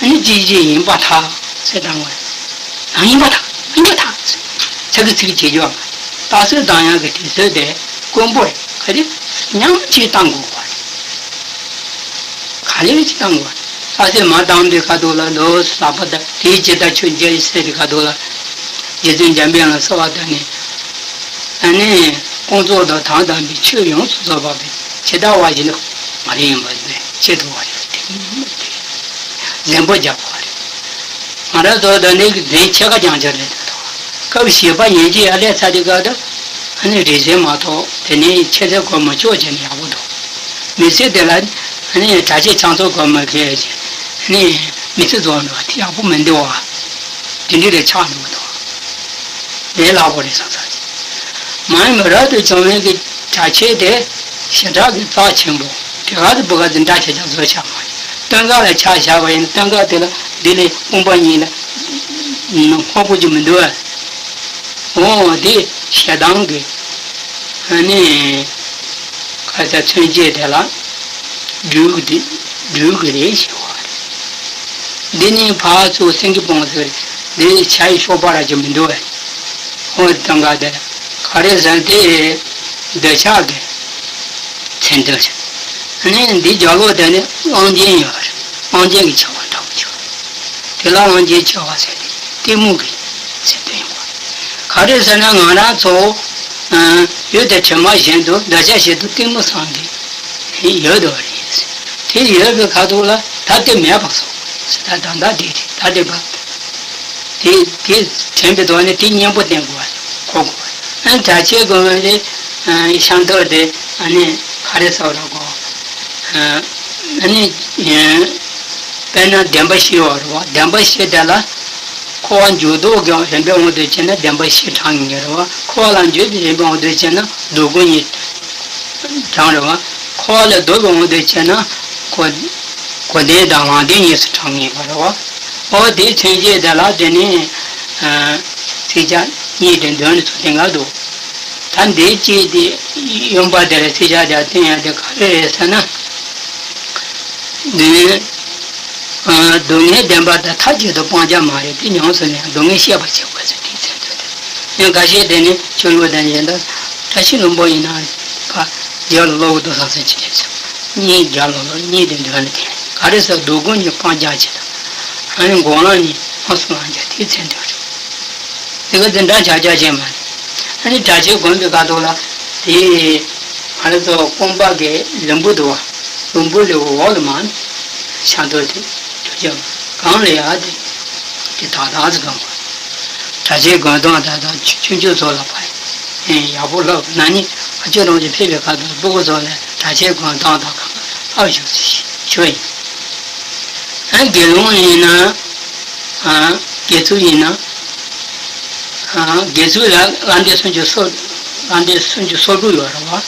ཨ་ནི་ཅི་ཅི་ཡིན་པར་ཐལ་ཟེར་དང་བས། ཡང་ཡིན་པར་ཐལ། ཡིན་པར་ཐལ་ཟེར། ཚིག་གི་ཚིག་བྱེད་རྒྱུ་བ། རྟགས་གསལ་བཏང་ཡག་གི་དུས་ཚོད་དེ་དཀོན་པོ་རེད། ག་རེ་ཉམས་ཅིག་བཏང་དགོས་པ་རེད། ག་ལེར་ཅིག་བཏང་དགོས། རྟགས་གསལ་མ་བཏང་དུས་ཁ་ཐུག་ལ་ལོ་ཟླ་བ་དང་དེའི་རྗེས་ད་ཆོས་རྒྱལ་ཟེར་དུས་ཁ་ཐུག་ལ། རྗེ་བཙུན་འཇམ་དཔལ་དབྱངས་ལ་གསོལ་བ་བཏབ་ནས། ཨ་ནི་དཀོན་མཆོག་དང་དང་ལྡན་པའི་ཆོས་ཡོངས་སུ་རྫོགས་པ་པའི་ཇི་ལྟ་བ་བཞིན་དུ་མ་རིག་པ་ཡིན་པས་ཆེད་དུ་བ་རེད་དེ། འཛིན་པ་རྒྱག་པ་རེད། ང་རང་ཚོ་ད་ནི་འཛིན་ཕྱེད་ཀ་རྐྱང་རྐྱང་རེད་དོ། སྐབས་བཞི་པ་ཡན་ཆད་ཨ་ལས་ཚ་དེ་ག་ད་ཨ་ནི་རེ་ཟེར་མ་གཏོགས་དེ་ནི་ཁྱད་ཚད་གོ་མ་ཆོག་བྱས་ནས་ཡག་པོ་འདུག་མི་ཚེ་དེ་ལ་ཨ་ནི་གྲྭ་ཆས་ཆང་ཚོགས་གོ་མ་གས་ཨ་ནི་མི་ཚེ་རྫོགས་འགྲོ་བ་དེ་ཡག་པོ་མི་འདུག་བ། དེ་འདྲ་རེ་ཆགས་འགྲོ་གི་འདུག་དེ་ལགས་པོ་རེད་བསམ་ས་ཅིག་མ་ཡིན་པ་རབ་ཏུ་བྱུང་བའི་གི་གྲྭ་ཆས་དེ་ཞེ་དྲག་གི་རྩ་ཆེན་པོ། དེ་ག་ཚོད་བུ་ག་ཚོད་འདྲ་ཆགས་ཆགས་བཟོ་བྱ་མ་ཡིན། སྟོན་ཀ་ལ་ཆ་བཞག་པ་ཡིན་ན་སྟོན་ཀ་དེ་ལ་འདི་ལས་དཔུང་པ་གཉིས་ལ་ཧོ་པོ་ཅིག་མི་འདུག་ཨ། འོ་དེ་ཞེ་སྡང་གི་ཨ་ནི་ཁ་ས་མཚོན་བྱེད་དེ་ལ་སྦྲུལ་གི་སྦྲུལ་གི་རེད་ཞེས་པ་རེད། འདི་ནི་ཕར་ཚུར་སེང་གེ་སྤོང་ཟེར། འདི་བྱ་ཡི་གཤོག་པ་ར་ཅིག་མི་འདུག་བས། ཧོ་དང་ག་དེ་ག་རེ་ཟེར་དེ་འདོད་ཆགས་ཀྱི་མཚོན་དོན་རེད། ཨ་ནི་འདི་རྒྱབ་ལོགས་དེ་ནི་དབང་ཆེན་ཡོད་རེད། དབང་ཆེན་གྱི་ཆགས་པ་འདྲ་པོ་ཅིག་དེ་ལ་དབང་ཆེན་ཆགས་པ་ཟེར་ཏེ་གཏི་མུག་གི་མཚོན་དོན་ཡིན་པ། ག་རེ་ཟེར་ན་ང་རང་ཚོ་ཡུལ་དེ་དྲི་མ་བཞིན་དུ་འདོད་ཆགས་བཞིན་དུ་གཏི་མུག་བསམ་གྱི་ཡོད་དོ་རེད། དེ་ཡོད་པའི་ཁ་ཐུག་ལ་ད་དེ་མེད་པ་སོགས་ཟེར་ད་ད་ད་དེ་རེད་ད་དེ་པ། དེ་དེ་དྲན་པའི་ཐོག་ནས་དེ་གཉེན་པོ་བསྟེན་དགོས་པ་གོ་དགོས་པ། ཨ་ནི་གྲྭ་ཆས་དགོས་པ་དེ་ཤང་ཐོར་དེ་ཨ་ནི་ག་རེ་ཟེར་བ་ར་གོ། ཨ་ནི་དཔེར་ན་བདེན་པ་བཞི་ཡོད་རེད་བ། བདེན་པ་བཞི་དེ་ལ་འཁོར་བ་འཇུག་ལྡོག་གི་རིམ་པའི་དབང་དུ་བྱས་ན་བདེན་པ་བཞི་དྲངས་ངེས་རེད་བ། འཁོར་བ་ལ་འཇུག་པའི་རིམ་པའི་དབང་དུ་བྱས་ན་སྡུག་ཀུན་གཉིས་དྲངས་རེད་བ། འཁོར་བ་ལས་ལྡོག་པའི་དབང་དུ་བྱས་ན་གོ་གོ་བདེན་དང་ལོག་བདེན་གཉིས་སུ་དྲངས་ངེས་པ་རེད་བ། འོ་དེའི་མཚོན་བྱེད་དེ་ལ་དེ་ནི་ཚིགས་བཅད་གཉིས་དེ་འདོན་ནས་ཚུར་བསྟན་ག་འདུག་ད་འདིའི་གཅིག་དེ་གཡོན་པ་དེར་ཚིགས་བཅད་དེ་བསྟན་ཡ་དེ་ག་རེ་རེད་ཟེར་ན། འདི་ནི་སྡུག་བསྔལ་བདེན་པ་དང་མཐའ་གཅིག་ཏུ་སྤང་བྱ་མ་རེད་དེ། ཉམས་སུ་ལེན་སྡུག་བསྔལ་ཤེས་པར་བྱེད་དགོས་ཟེར་དེའི་མཚོན་དོན་དེ། ཡང་འགའ་ཤས་དེ་ནི་ཆོས་ལུགས་དང་གཞན་དག་བཀྲ་ཤིས་ལྷུན་པོ་ཡིན་ན་ཕ་རྒྱལ་ལ་སློབ་དུ་བསམ་སེམས་ཅི་ལས་ཟེར། གཉིས་རྒྱལ་ལ་སློབ་གཉིས་དེ་འདོན་ནས་དེ་ག་རེ་ཟེར་སྡུག་ཀུན་གཉིས་སྤང་བྱ་བྱེད་དང་། ཨ་ནི་འགོག་ལམ་གཉིས་ལྷུམས་སུ་བླང་བྱ་དེའི་མཚོན་དོན་རེད། དེ་ག་འཛིན་གྲྭ་ཆགས་ཆགས་བྱས་མ་རེད། ཨ་ནི་གྲྭ་ཆས་གོན་པའི་ཁ་ཐོག་ལ་དེ་ང་རང་ཚོ་རྐང་པ་གི་ལུས་པོ་འདུག་བ། ལུས་པོ་ལས་འོག་ལ་མ་ཤ་མདོག་དེ་གྲུ་ཆ་གང་ལ་ཡ་དེ་དེ་དག་དག་ཙམ་གང་བ། གྲྭ་ཆས་གོན་སྟངས་དག་དག་ཆུང་ཆུང་ཚོ་ལ་ཕ་ཡག་པོ་ལབ་ན་ནི་ཨ་ཅོ་རང་གི་ཕེབས་པའི་ཁ་ཐོག་སྤུ་གུ་ཚོ་ལ་གྲྭ་ཆས་གོན་སྟངས་དག་གང་ལ་ཕབ་བཞུགས་ཞུ་ཡིན། ཨ་དགེ་སློང་ཡིན་ན། ཨ་དགེ་ཚུལ་ཡིན་ན། ཨ་དགེ་ཚུལ་ལ་ལྷ་འདྲེ་སུམ་ཅུ་སོ། ལྷ་འདྲེ་སུམ་ཅུ་སོ་དྲུག་ཡོད་རེད་བ།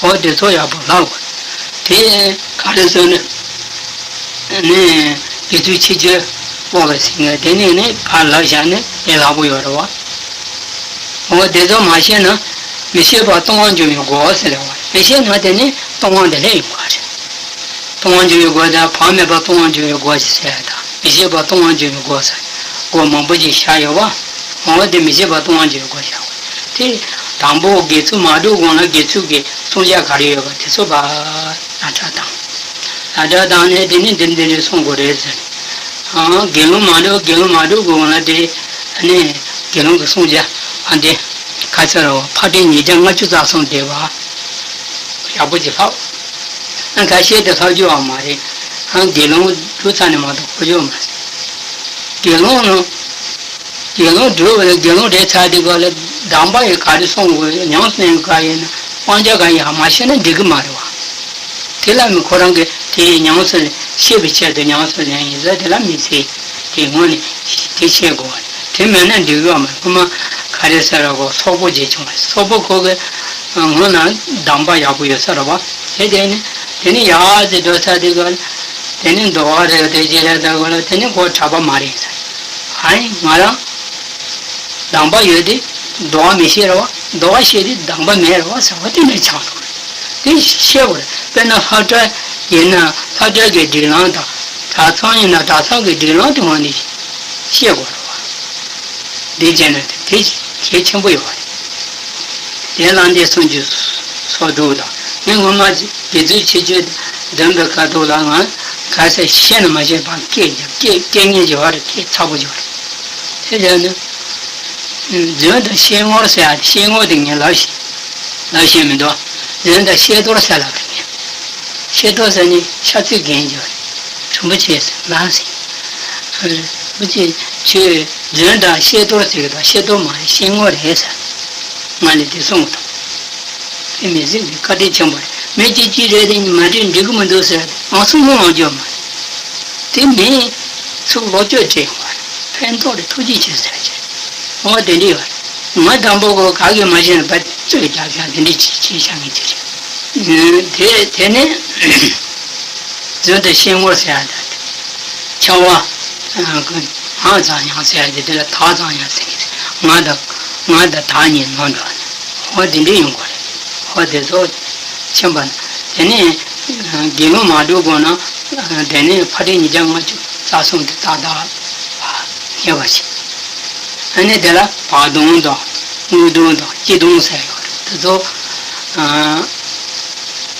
འོ་དེ་ཚོ་ཡག་པོ་ལབ་དགོས། དེ་ག་རེ་ཟེར་ན། ནི་དགེ་ཚུལ་ཆེ་ཆེར་དབང་ལ་ཟིན་ངེས་དེ་ནས་ནི་ཕར་ལབ་བཞག་ནས་ལས་སླ་པོ་ཡོད་རེད་བ། འོ་དེ་ཚོ་མ་ཤེས་ན། མི་ཤེས་པ་ལྟུང་བར་འགྱུར་བའི་སྒོ་ཟེར་རེད་བ། མི་ཤེས་ན་དེ་ནི་ལྟུང་བ་འདི་ལས་ཡོང་ག་རེད། ལྟུང་བར་འགྱུར་བའི་སྒོ་དང་བག་མེད་པ་ལྟུང་བར་འགྱུར་བའི་སྒོ་ཞེས་ཟེར་ཡ་དང་མི་ཤེས་པ་ལྟུང་བར་འགྱུར་བའི་སྒོ་ཟེར་སྒོ་མང་པོ་ཞིག་བཞག་ཡོད་བ། འོ་དེ་མི་ཤེས་པ་ལྟུང་བར་འགྱུར་བའི་སྒོ་བཞག་དགོས། དེ་དང་པོ་དགེ་ཚུལ་མ་སྒྲུབ་གོང་ལ་དགེ་ཚུལ་གྱི་བསྲུང་བྱ་ག་རེ་ཡོད་པ་དེ་ཚོ་ཕར་ལ་གྲྭ་དང་། ལ་གྲྭ་དང་ནས་དེ་ནི་འདི་འདི་འདྲ་བསྲུང་དགོས་རེད་ཟེར། ཨང་དགེ་སློང་མ་སྒྲུབ་དགེ་སློང་མ་སྒྲུབ་གོང་ལ་དེ་ནི་དགེ་སློང་གི་བསྲུང་བྱ་ཨ་འདི་ག་ཚོད་རེད་བ། ཕར་ཕྲད་ཉིས་བརྒྱ་ལྔ་བཅུ་རྩ་གསུམ་བསྡད་པ། ཡག་པོ་ཅིག་ལྷག་ཨ་ཁ་ཤས་དེ་ལྷག་རྒྱུ་བ་མ་རེད། ཨ་དགེ་སློང་སྒྲུབ་ཚར་ནས་མ་གཏོགས་གོ་རྒྱུ་མ་རེད། དགེ་སློང་ནི་ དགེ་སློང་སྒྲུབ་པ་ལ་དགེ་སློང་རེད་ཚར་དུས་སྐབས་ལ་གདམས་པ་ཡི་ག་རེ་གསུང་དགོས། ཉམས་སུ་ལེན་དགོས་ག་ཡིན་ན། སྤང་བྱ་ག་ཡིན་ཧ་མ་ཤེས་ན་འགྲིག་གི་མ་རེད་བ། དེ་ལ་མི་ཁོ་རང་གིས་དེ་ཉམས་སུ་ལེན་ཤེས་པའི་ཆེད་དུ་ཉམས་སུ་ལེན་ཡིན་ཟེར་དེ་ལ་མི་ཚེ་དེ་སྔོན་ནས་དེ་ཤེས་དགོས་བ་རེད། དེ་མེད་ན་འགྲིག་གི་མ་རེད། ཁོ་མ་ག་རེ་ཟེར་ར་གོ་སོག་པོ་ཅིག་བྱུང་བ་རེད། སོག་པོ་ཁོ་གི་སྔོན་ན་གདམས་པ་ཡག་པོ་ཡོད་ས་རེད་བ། དེ་དེ་ནི་དེ་ནི་ཡག་ཟེར་འགྲོ་ས་དེ་ག་དེ་ནི་འདུལ་བ་རེད། དེ་ཅི་རེད་ཟེར་གོ་ལ་དེ་ནི་ཁོ་གྲྭ་པ་མ་རེད་ཟེར། ཨ་ནི་ང་རང་གདམས་པ་ཡོད་དེ་འདུལ་བ་མི་ཤེས་རེད་བ། འདུལ་བ་ཤེས་དེ་གདམས་པ་མེད་རེད་བ་ཟེར་བ་དེ་འདྲ་ཆགས་འགྲོ་རེད། དེ་ཤེས་དགོས་རེད། དཔེར་ན་ལྷ་གྲྭ་ཡིན་ན་ལྷ་གྲྭ་གི་སྒྲིག་ལམ་དང་གྲྭ་ཚང་ཡིན་ན་གྲྭ་ཚང་གི་སྒྲིག་ལམ་དེ་ངོས་ནས་ཤེས་དགོས་རེད་བ། འདི་བྱས་ན་དེ་གལ་ཆེན་པོ་ཡོད་རེད། དེ་ལ་འདི་སུམ་ཅུ་སོ་དྲུག་དང་ངས་ངོ་མ་དགེ་ཚུལ་ཆེ་ཆུང་འདོན་པའི་ཁ་ཐུག་ལ་ང་ག་ས་ཤེས་ན་མ་ཤེས་པ་སྐད་ཀྱང་སྐད་སྐད་ངན་གྱི་བར་སྐད་ཚ་པོ་གྱི་བར། དེ་བྱས་ན། རྫུན་དང་བཤད་ངོར་ཟེར་ཡ་དེ་བཤད་ངོར་དེ་ངས་ལབ་ཤེས། ལབ་ཤེས་མི་འདུག་རྫུན་དང་བཤད་དོར་ཟེར་ལབ་རེད་ངས། བཤད་དོར་ཟེར་ནི་ཤ་ཚིག་རྒན་གྱི་བར། དྲིན་པོ་ཆེ་ཟེར་ལབ་ཟེར། རིན་པོ་ཆེ་ཁྱོད་རྫུན་དང་བཤད་དོར་ཟེར་གི་དང་བཤད་དོར་མ་རེད་བཤད་ངོ་རེད་ཟེར། ང་ལ་དེ་གསུངས་དང་། དེ་མི་ཟེར་གི་བཀའ་དྲིན་ཆེན་པོ་རེད། མི་གཅིག་གཅིག་རེད་དེ་མ་དྲིན་འགྲིག་གི་མི་འདུག་ཟེར་ཏེ་ཨང་སུ་མོ་ལངས་རྒྱུ་མ་རེད། དེ་མིན་ཚུར་ལོག་སྤྱོད་བྱེད་ཡོང་བ་རེད། ཕན་ཐོགས་རེད། ཐུགས་རྗེ་ཆེ་ཟེར་གྱི་རེད། འོ་དེ་འདྲ་ཡོད་རེད། ང་དང་པོ་གོ་ག་གི་མ་ཤེས་ན་བ་རྩོད་རྒྱག་ཤག་དེ་འདྲ་ཅིག་བྱེད་བཞག་ངེས་ཀྱི་རེད། དེ་དེ་ནས། རྫུན་དུ་བཤད་ངོར་ཟེར་ཡ་དང་། ཆ་བ། ང་ཙང་ཡང་ཟེར་ཡ་དེ་དེ་ལ་ད་ཙང་ཡང་ཟེར་གྱི་རེད། ང་དང་ང་དང་ད་གཉིས་ནོར་འགྲོ་བ་ནི། འོ་དེ་འདྲ་ཡོང་གི་རེད། འོ་དེ་ཚོ་ཕྱིན་པ་ན། དེ་ནས་དགེ་སློང་མ་སྒྲུབ་དགོས་ན། དེ་ནས་ཕ་སྤྲེལ་ཉིས་བརྒྱ་ལྔ་བཅུ་རྩ་གསུམ་དེ་ཏག་ཏག་ཉེ་བ་ཞིག་ཨ་ནི་དེ་ལ་བར་སྟོང་དང་དངོས་སྟོང་དང་སྤྱི་སྟོང་ཟེར་ཡོད་རེད། དེ་ཚོ།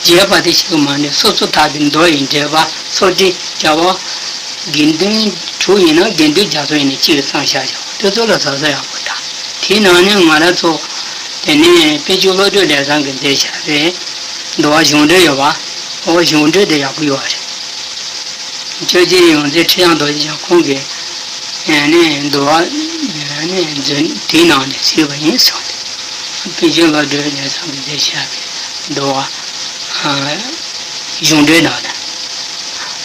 རྒྱས་པ་དེ་ཞིག་མ་ནི་སོ་སོ་ཐག་དེ་མདོ་ཡི་འགྲེལ་པ་སོ་བྲི་བྱ་བ། དགེ་འདུན་དྲུག་ཡིན་ན་དགེ་འདུན་རྒྱ་མཚོ་ཡིན་ན་གཅིག་གི་ཚང་བཞག་བཞག་དེ་ཚོ་ལ་ཟབ་ས་ཡག་པོ་དང་། དེའི་ནང་ནས་ང་རང་ཚོ་དེ་ནས་དཔལ་འབྱོར་བློ་གྲོས་ལས་བཟང་གིས་མཛད་བཞག་པའི་འདུལ་བ་གཞུང་འགྲེལ་ཡོད་པ། འོ་གཞུང་འགྲེལ་དེ་ཡག་པོ་ཡོད་པ་རེད། ཆོས་རྗེ་ཡོངས་འཛིན་ཁྲི་བྱང་རྡོ་རྗེ་འཆང་ཁོང་གིས་ནས་འདུལ་བ་ནས་མཛོད་དེའི་ནང་ནས་གཟིགས་པ་ཡིན་གསུངས་ཏེ། དཔལ་འབྱོར་བློ་གྲོས་ལས་བཟང་གིས་མཛད་བཞག་པའི་འདུལ་བ་གཞུང་འགྲེལ་ནང་ལ།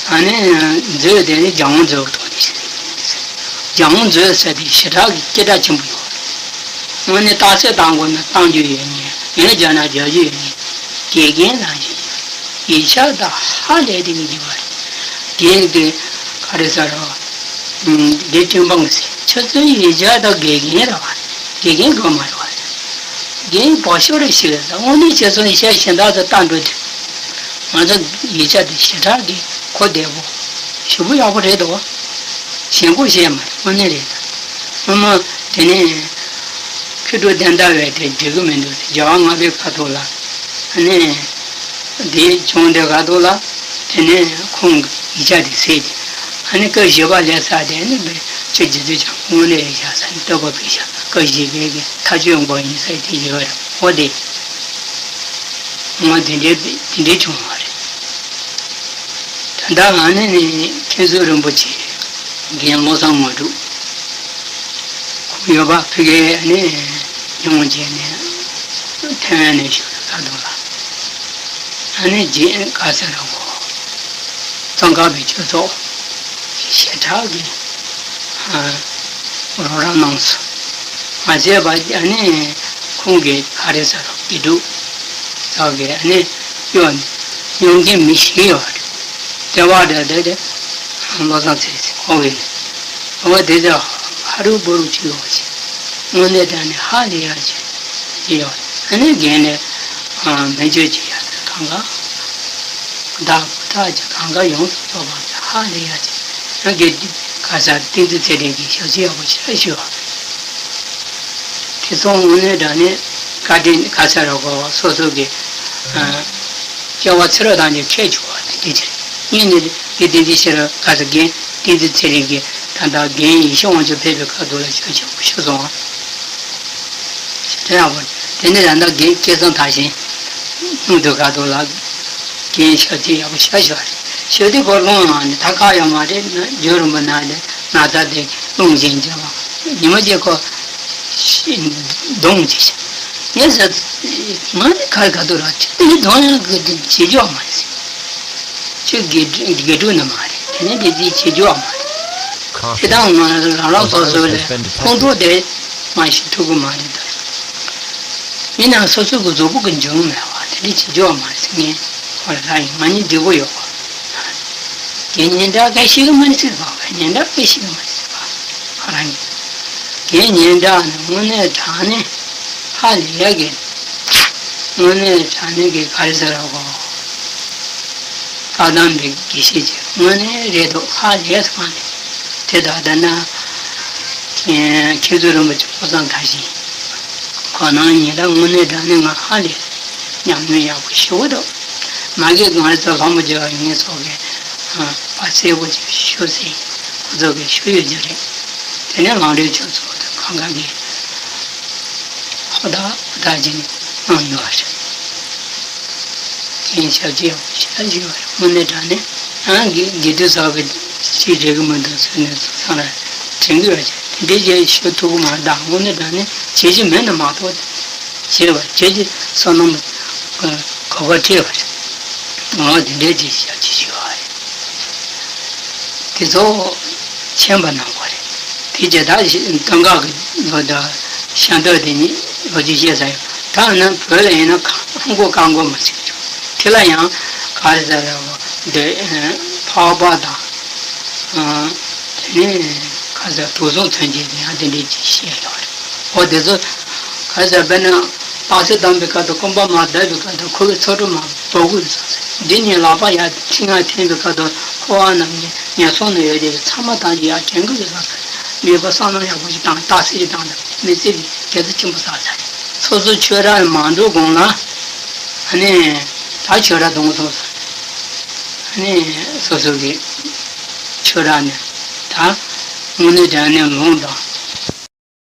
ཨ་ནི་མཛོད་དེ་ནི་རྒྱལ་དབང་མཛོད་ཀྱི་ཐོག་ནས་བཤད་ཡིན། རྒྱལ་དབང་མཛོད་ཟེར་དེ་ཞེ་དྲག་གི་སྐད་གྲགས་ཆེན་པོ་ཡོད་རེད། དངོས་གནས་རྟགས་གསལ་བཏང་དགོས་ན་བཏང་རྒྱུ་ཡོད་ངེས། ངས་བརྗོད་ན་བརྗོད་རྒྱུ་ཡོད་ངེས། དགེ་རྒན་ལ་ཡིན། ཡིག་ཆ་དང་ཧ་ལས་དེ་གི་འགྱུར་བ་རེད། དེ་གི་ག་རེ་ཟེར་རོ། དེ་ཀྲིན་ཕང་ཟེར་ཁྱོད་ཚོའི་ཡིག་ཆ་དང་དགེ་རྒན་ར་བ་རེད། དགེ་རྒན་དགོས་མ་རེད་བ་རེད། རྒན་བག་ཤོག་རེ་ཞིག་རེད་ཟེར། དངོས་གནས་ཁྱེད་ཚོ་ཡིག་ཆ་གཞན་དག་ཚོ་ལྟ་འགྲོ་དུས། ང་ཚོ་ཡིག་ཆ་དེ་ཞེ་དྲག་གི་གོ་བདེ་པོ། ཞེ་པོ་ཡག་པོ་རེད་དོ། ཞེན་ཁོག་བཤད་མ་རེད། དངོས་གནས་རེད་ད། སྔོན་མ་དེ་ནས་མཁས་གྲུབ་བསྟན་དར་བས་དེ་འགྲིག་གི་མི་འདུག་ཟེར་རྒྱལ་བ་ལྔ་པའི་ཁ་ཐོག་ལ། ཨ་ནི་དེ་བྱུང་དེ་ཁ་ཐོག་ལ་དེ་ནས་ཁོང་གི་ཡིག་ཆ་དེ་གཟིགས་ཏེ། ཨ་ནི་སྐབས་བཞི་པ་ལས་ཚར་དེ་ནི་བས་ཁྱོད་རྗེ་བཙུན་བྱམས་མགོན་ལས་བཞག་ས་ནི་བསྟོད་པ་ཕུལ་བཞག་སྐབས་བཞི་པའི་གི་མཐའ་དཔྱོད་མགོ་ཡིན་ས་དེ་ཡོད་རེད། འོ་དེ་ང་དེ་འདྲའི་དེ་འདྲའི་བྱུང་བ་རེད། ད་ལྟ་ང་ནི་ནི་མཁན་ཟུར་རིན་པོ་ཆེ་རྒན་བློ་བཟང་དངོས་གྲུབ་ཁོང་ཡོད་པ་ཕ་གིར་ནི་ཉུང་བྱས་ནས་ཐེ་ཝན་ནས་བཞུགས་ས་དུ་ལ་ཨ་ནི་རྗེས་ག་ས་ར་གོ་གཙང་ཁ་པའི་ཆོས་ཚོགས་ཞེ་དྲག་གི་རོགས་རམ་གནང་སོང་། མ་བྱས་པ་ཨ་ནི་ཁོང་གིས་ག་རེ་ཟེར་རོ་དགེ་ཕྲུག་ཚོ་གི་ཨ་ནི་གཡོ་ནས་སྙོམས་མཁན་མི་ཞིག་ཡོད་རེད། དེ་བ་དེ་དེ་དེ་བློ་བཟང་ཚེ་ཚེ་ཁོ་གི་ཨོ་དེ་དེ་ཧ་རུ་བུ་རུ་ཅི་ཡོད་ཅི་དངོས་གནས་དྲང་གནས་ཧ་ལས་ཡག་ཅི་ཅི་ཡོད། ཨ་ནི་རྒན་ལས་མི་བརྗོད་ཅི་ཡག་ཚེ་གང་ག་བདག་པོ་ཐག་ཅི་གང་ག་ཡོངས་སུ་རྫོགས་པ་ཅི་ཧ་ལས་ཡག་ཅི་ཨ་དགེ་ག་ས་ཏིང་ཙི་ཚེ་རིང་གི་ཞབས་ཕྱི་ཡག་པོ་ཞེ་དྲག་ཞུ་བ། དེ་ཚོ་དངོས་གནས་དྲང་གནས་བཀའ་དྲིན་ག་ས་ར་གོ་སོ་སོ་གི་སྐྱེ་བ་ཚེ་རབས་ཐམས་ཅད་ཁྱད་ཆོས་པ་དེ་འདྲ་ཅིག་རེད། སྔོན་ནས་དགེ་བསྟན་འཛིན་ཤེས་རབ་ག་ས་རྒན་བསྟན་འཛིན་ཚེ་རིང་གིས་ད་ལྟ་རྒན་ཡེ་ཤེས་དབང་ཕྱུག་ཕེབས་པའི་ཁ་ཐུག་ལ་ཞུ་ཆེན་པོ་ཞུ་སོང་། ཞེ་དྲག་ཡག་པོ་རེད། དེ་ནས་ད་ལྟ་རྒན་སྐལ་བཟང་དར་ཞིང་སྙིང་དུ་ཁ་ཐུག་ལ་རྒན་ཞབས་ཕྱི་ཡག་པོ་ཞེ་དྲག་ཞུ་བ་རེད། ཞུ་དུས་ཁོ་རླུང་ལངས་ནས་ད་ཁག་ཡོད་མ་རེད་ན་རྒྱུ་རིན་པོ་ན་རེད་ན་ཚ་དེ་རླུང་བཞིན་འཇོམས་པ། ཉི་མ་གཅིག་ཁོ་གདོང་གཅིག་བྱས། ངས་ཟེར། ང་ནི་ག་རེ་ག་དུས་ར་ཁྱོད་དེ་གདོང་ཡང་གི་བྱེད་རྒྱུ་མ་རེད་ཟེར། ཁྱོད་དགེ་དགེ་ཕྲུག་ནི་མ་རེད། དེ་ནི་དེ་ཅིག་བྱེད་རྒྱུ་མ་རེད། དེ་དང་ང་རང་རང་སོ་སོ་ལས་ཁོང་ཁྲོ་དེ་མ་ཞིག་ཐུབ་ཀྱི་མ་རེད་ད། ཡིན་ནའང་སོ་སོ་གི་གཟུགས་པོ་གི་འབྱུང་མེད་པ་དེ་འདྲ་བྱེད་རྒྱུ་མ་རེད་ཟེར། ངས་ཁོ་ལ་ཡིན་ང་གཉིས་འབྲས་བུ་ཡོད་པ། ངས་ཉིན་གྲངས་སྐད་ཤེས་ཀྱི་མ་རེད་ཟེར་བ། ངས་ཉིན་གྲངས་སྐད་ཤེས་ཀྱི་མ་རེད་ཟེར་བ། ཁོ་རང་གིས། ངས་ཉིན་གྲངས་ནི་དངོས་གནས་དྲང་གནས་ཧ་ལས་ཡ་གི། དངོས་གནས་དྲང་གནས་ཀྱི་ག་རེ་ཟེར་བ་གོ། བཀའ་གདམས་པའི་དགེ་བཤེས་ཀྱི་དངོས་གནས་རེད་འདུག་ཧ་ལས་སོང་ནས། དེ་དག་ལྟར་ན། མཁན་ཟུར་རིན་པོ་ཆེ་ཕོ་བསམ་དར་ཞིང་། ཁོ་ནང་ཉིན་གྲངས་དངོས་གནས་དྲང་གནས་ང་ཧ་ལས་ཉམས་མྱོང་ཡག་པོ་ཞེ་པོ་འདུག་མ་གི་གང་རེད་ཚོ་ལྷ་མོ་རྒྱལ་བ་ཡོན་ཏན་ཚོགས་ཀྱི་བ་གསལ་པོ་ཅིག་ཞུ་ཟིན་ཁོ་ཚོ་གི་ཞུ་ཡོད་རྒྱུ་རེད། དེ་ནས་ལམ་རིམ་ཆོས་ཚོགས་དང་གང་ག་གི་ཧོ་ད་ཧོ་ད་ཅིག་གནང་ཡོད་རེད། མཁན་ཞབས་ཕྱི་ཡག་པོ་ཞེ་དྲག་ཞིག་ཡོད་རེད། དངོས་གནས་དྲང་གནས་ཨང་གི་དགེ་འདུན་ཚོགས་པའི་ཅིག་རེད་གི་མི་འདུག་ཟེར་ནས་སང་ར་དྲན་གི་ཡོད་ཅིག་དེ་འདྲའི་རྗེས་ཞུ་ཐུབ་གི་མ་རེད། ད་དངོས་གནས་དྲང་གནས་བྱེད་ཀྱི་མེད་ན་མ་གཏོགས། བྱེད་པ་བྱེད་ཀྱི་བསོད་ནམས་གོ་སྐབས་སྤྲད་པ་རེད། འོ་དེ་འདྲའི་ཅིག་ཞབས་ཕྱི་ཞུ་བ་རེད། དེ་ཚོ་མཁྱེན་པ་གནང་དགོས་རེད། དེ་རྗེས་ད་སྟོད་འགག་གི་ལོ་ཟླ་ཤ་འདོད་དེ་ཉིད་ལོ་རྒྱུས་བཤད་ས་ཡོད། ད་ནི་བོད་ལ་ཡིན་ན་ཁ་མགོ་བཀའ་མགོ་མ་ཟིག་བྱུང་། དེ་ལ་ཡང་ག་རེ་ཟེར་ར་བ་འདི་འཕགས་པ་དང་། དེ་ནས་ག་ཟེར་དུག་གསུམ་ཐོན་སྐྱེད་ཀྱི་ཡང་དེ་འདྲའི་ཅིག་བཤད་ཡོད་རེད། འོ་དེ་ཚོ་ག་ཟེར་དཔེར་ན་སྟག་གཟིག་བསྡམས་པའི་སྐབས་དུ་རྐང་པ་མར་བརྡབས་པའི་སྐབས་དུ་ཁོ་གི་ཚོགས་གྲུབ་མར་བབས་ཀྱི་ཡོད་ས་ཟེར། འདི་ཉིད་ལག་པ་ཡར་ཐིག་ང་འཐེན་པའི་སྐབས་དུ་ཁོ་བ་རྣམས་ཀྱི་ངན་སོང་ན་ཡོད་དེ་ཚང་མ་དང་ཅིག་ཡར་དྲན་གྱི་ཡོད་ས་ཟེར། མོས་པ་བསམ་བློ་ཡག་པོ་ཞིག་བཏང་སྟག་གཟིག་ཅིག་བཏང་དང་མི་ཚེ་འདི་དགེ་རྩ་ཆེན་པོ་བསགས་ས་རེད། སོ་སོ་ཆོས་ར་མ་འགྲོ་གོང་ལ་ཨ་ནི་ད་ཆོས་ར་གཏོང་སོང་ས། ཨ་ནི་སོ་སོ་གི་ཆོས་ར་ནས་ད་དངོས་གནས་དྲང་གནས་ལུང་དང་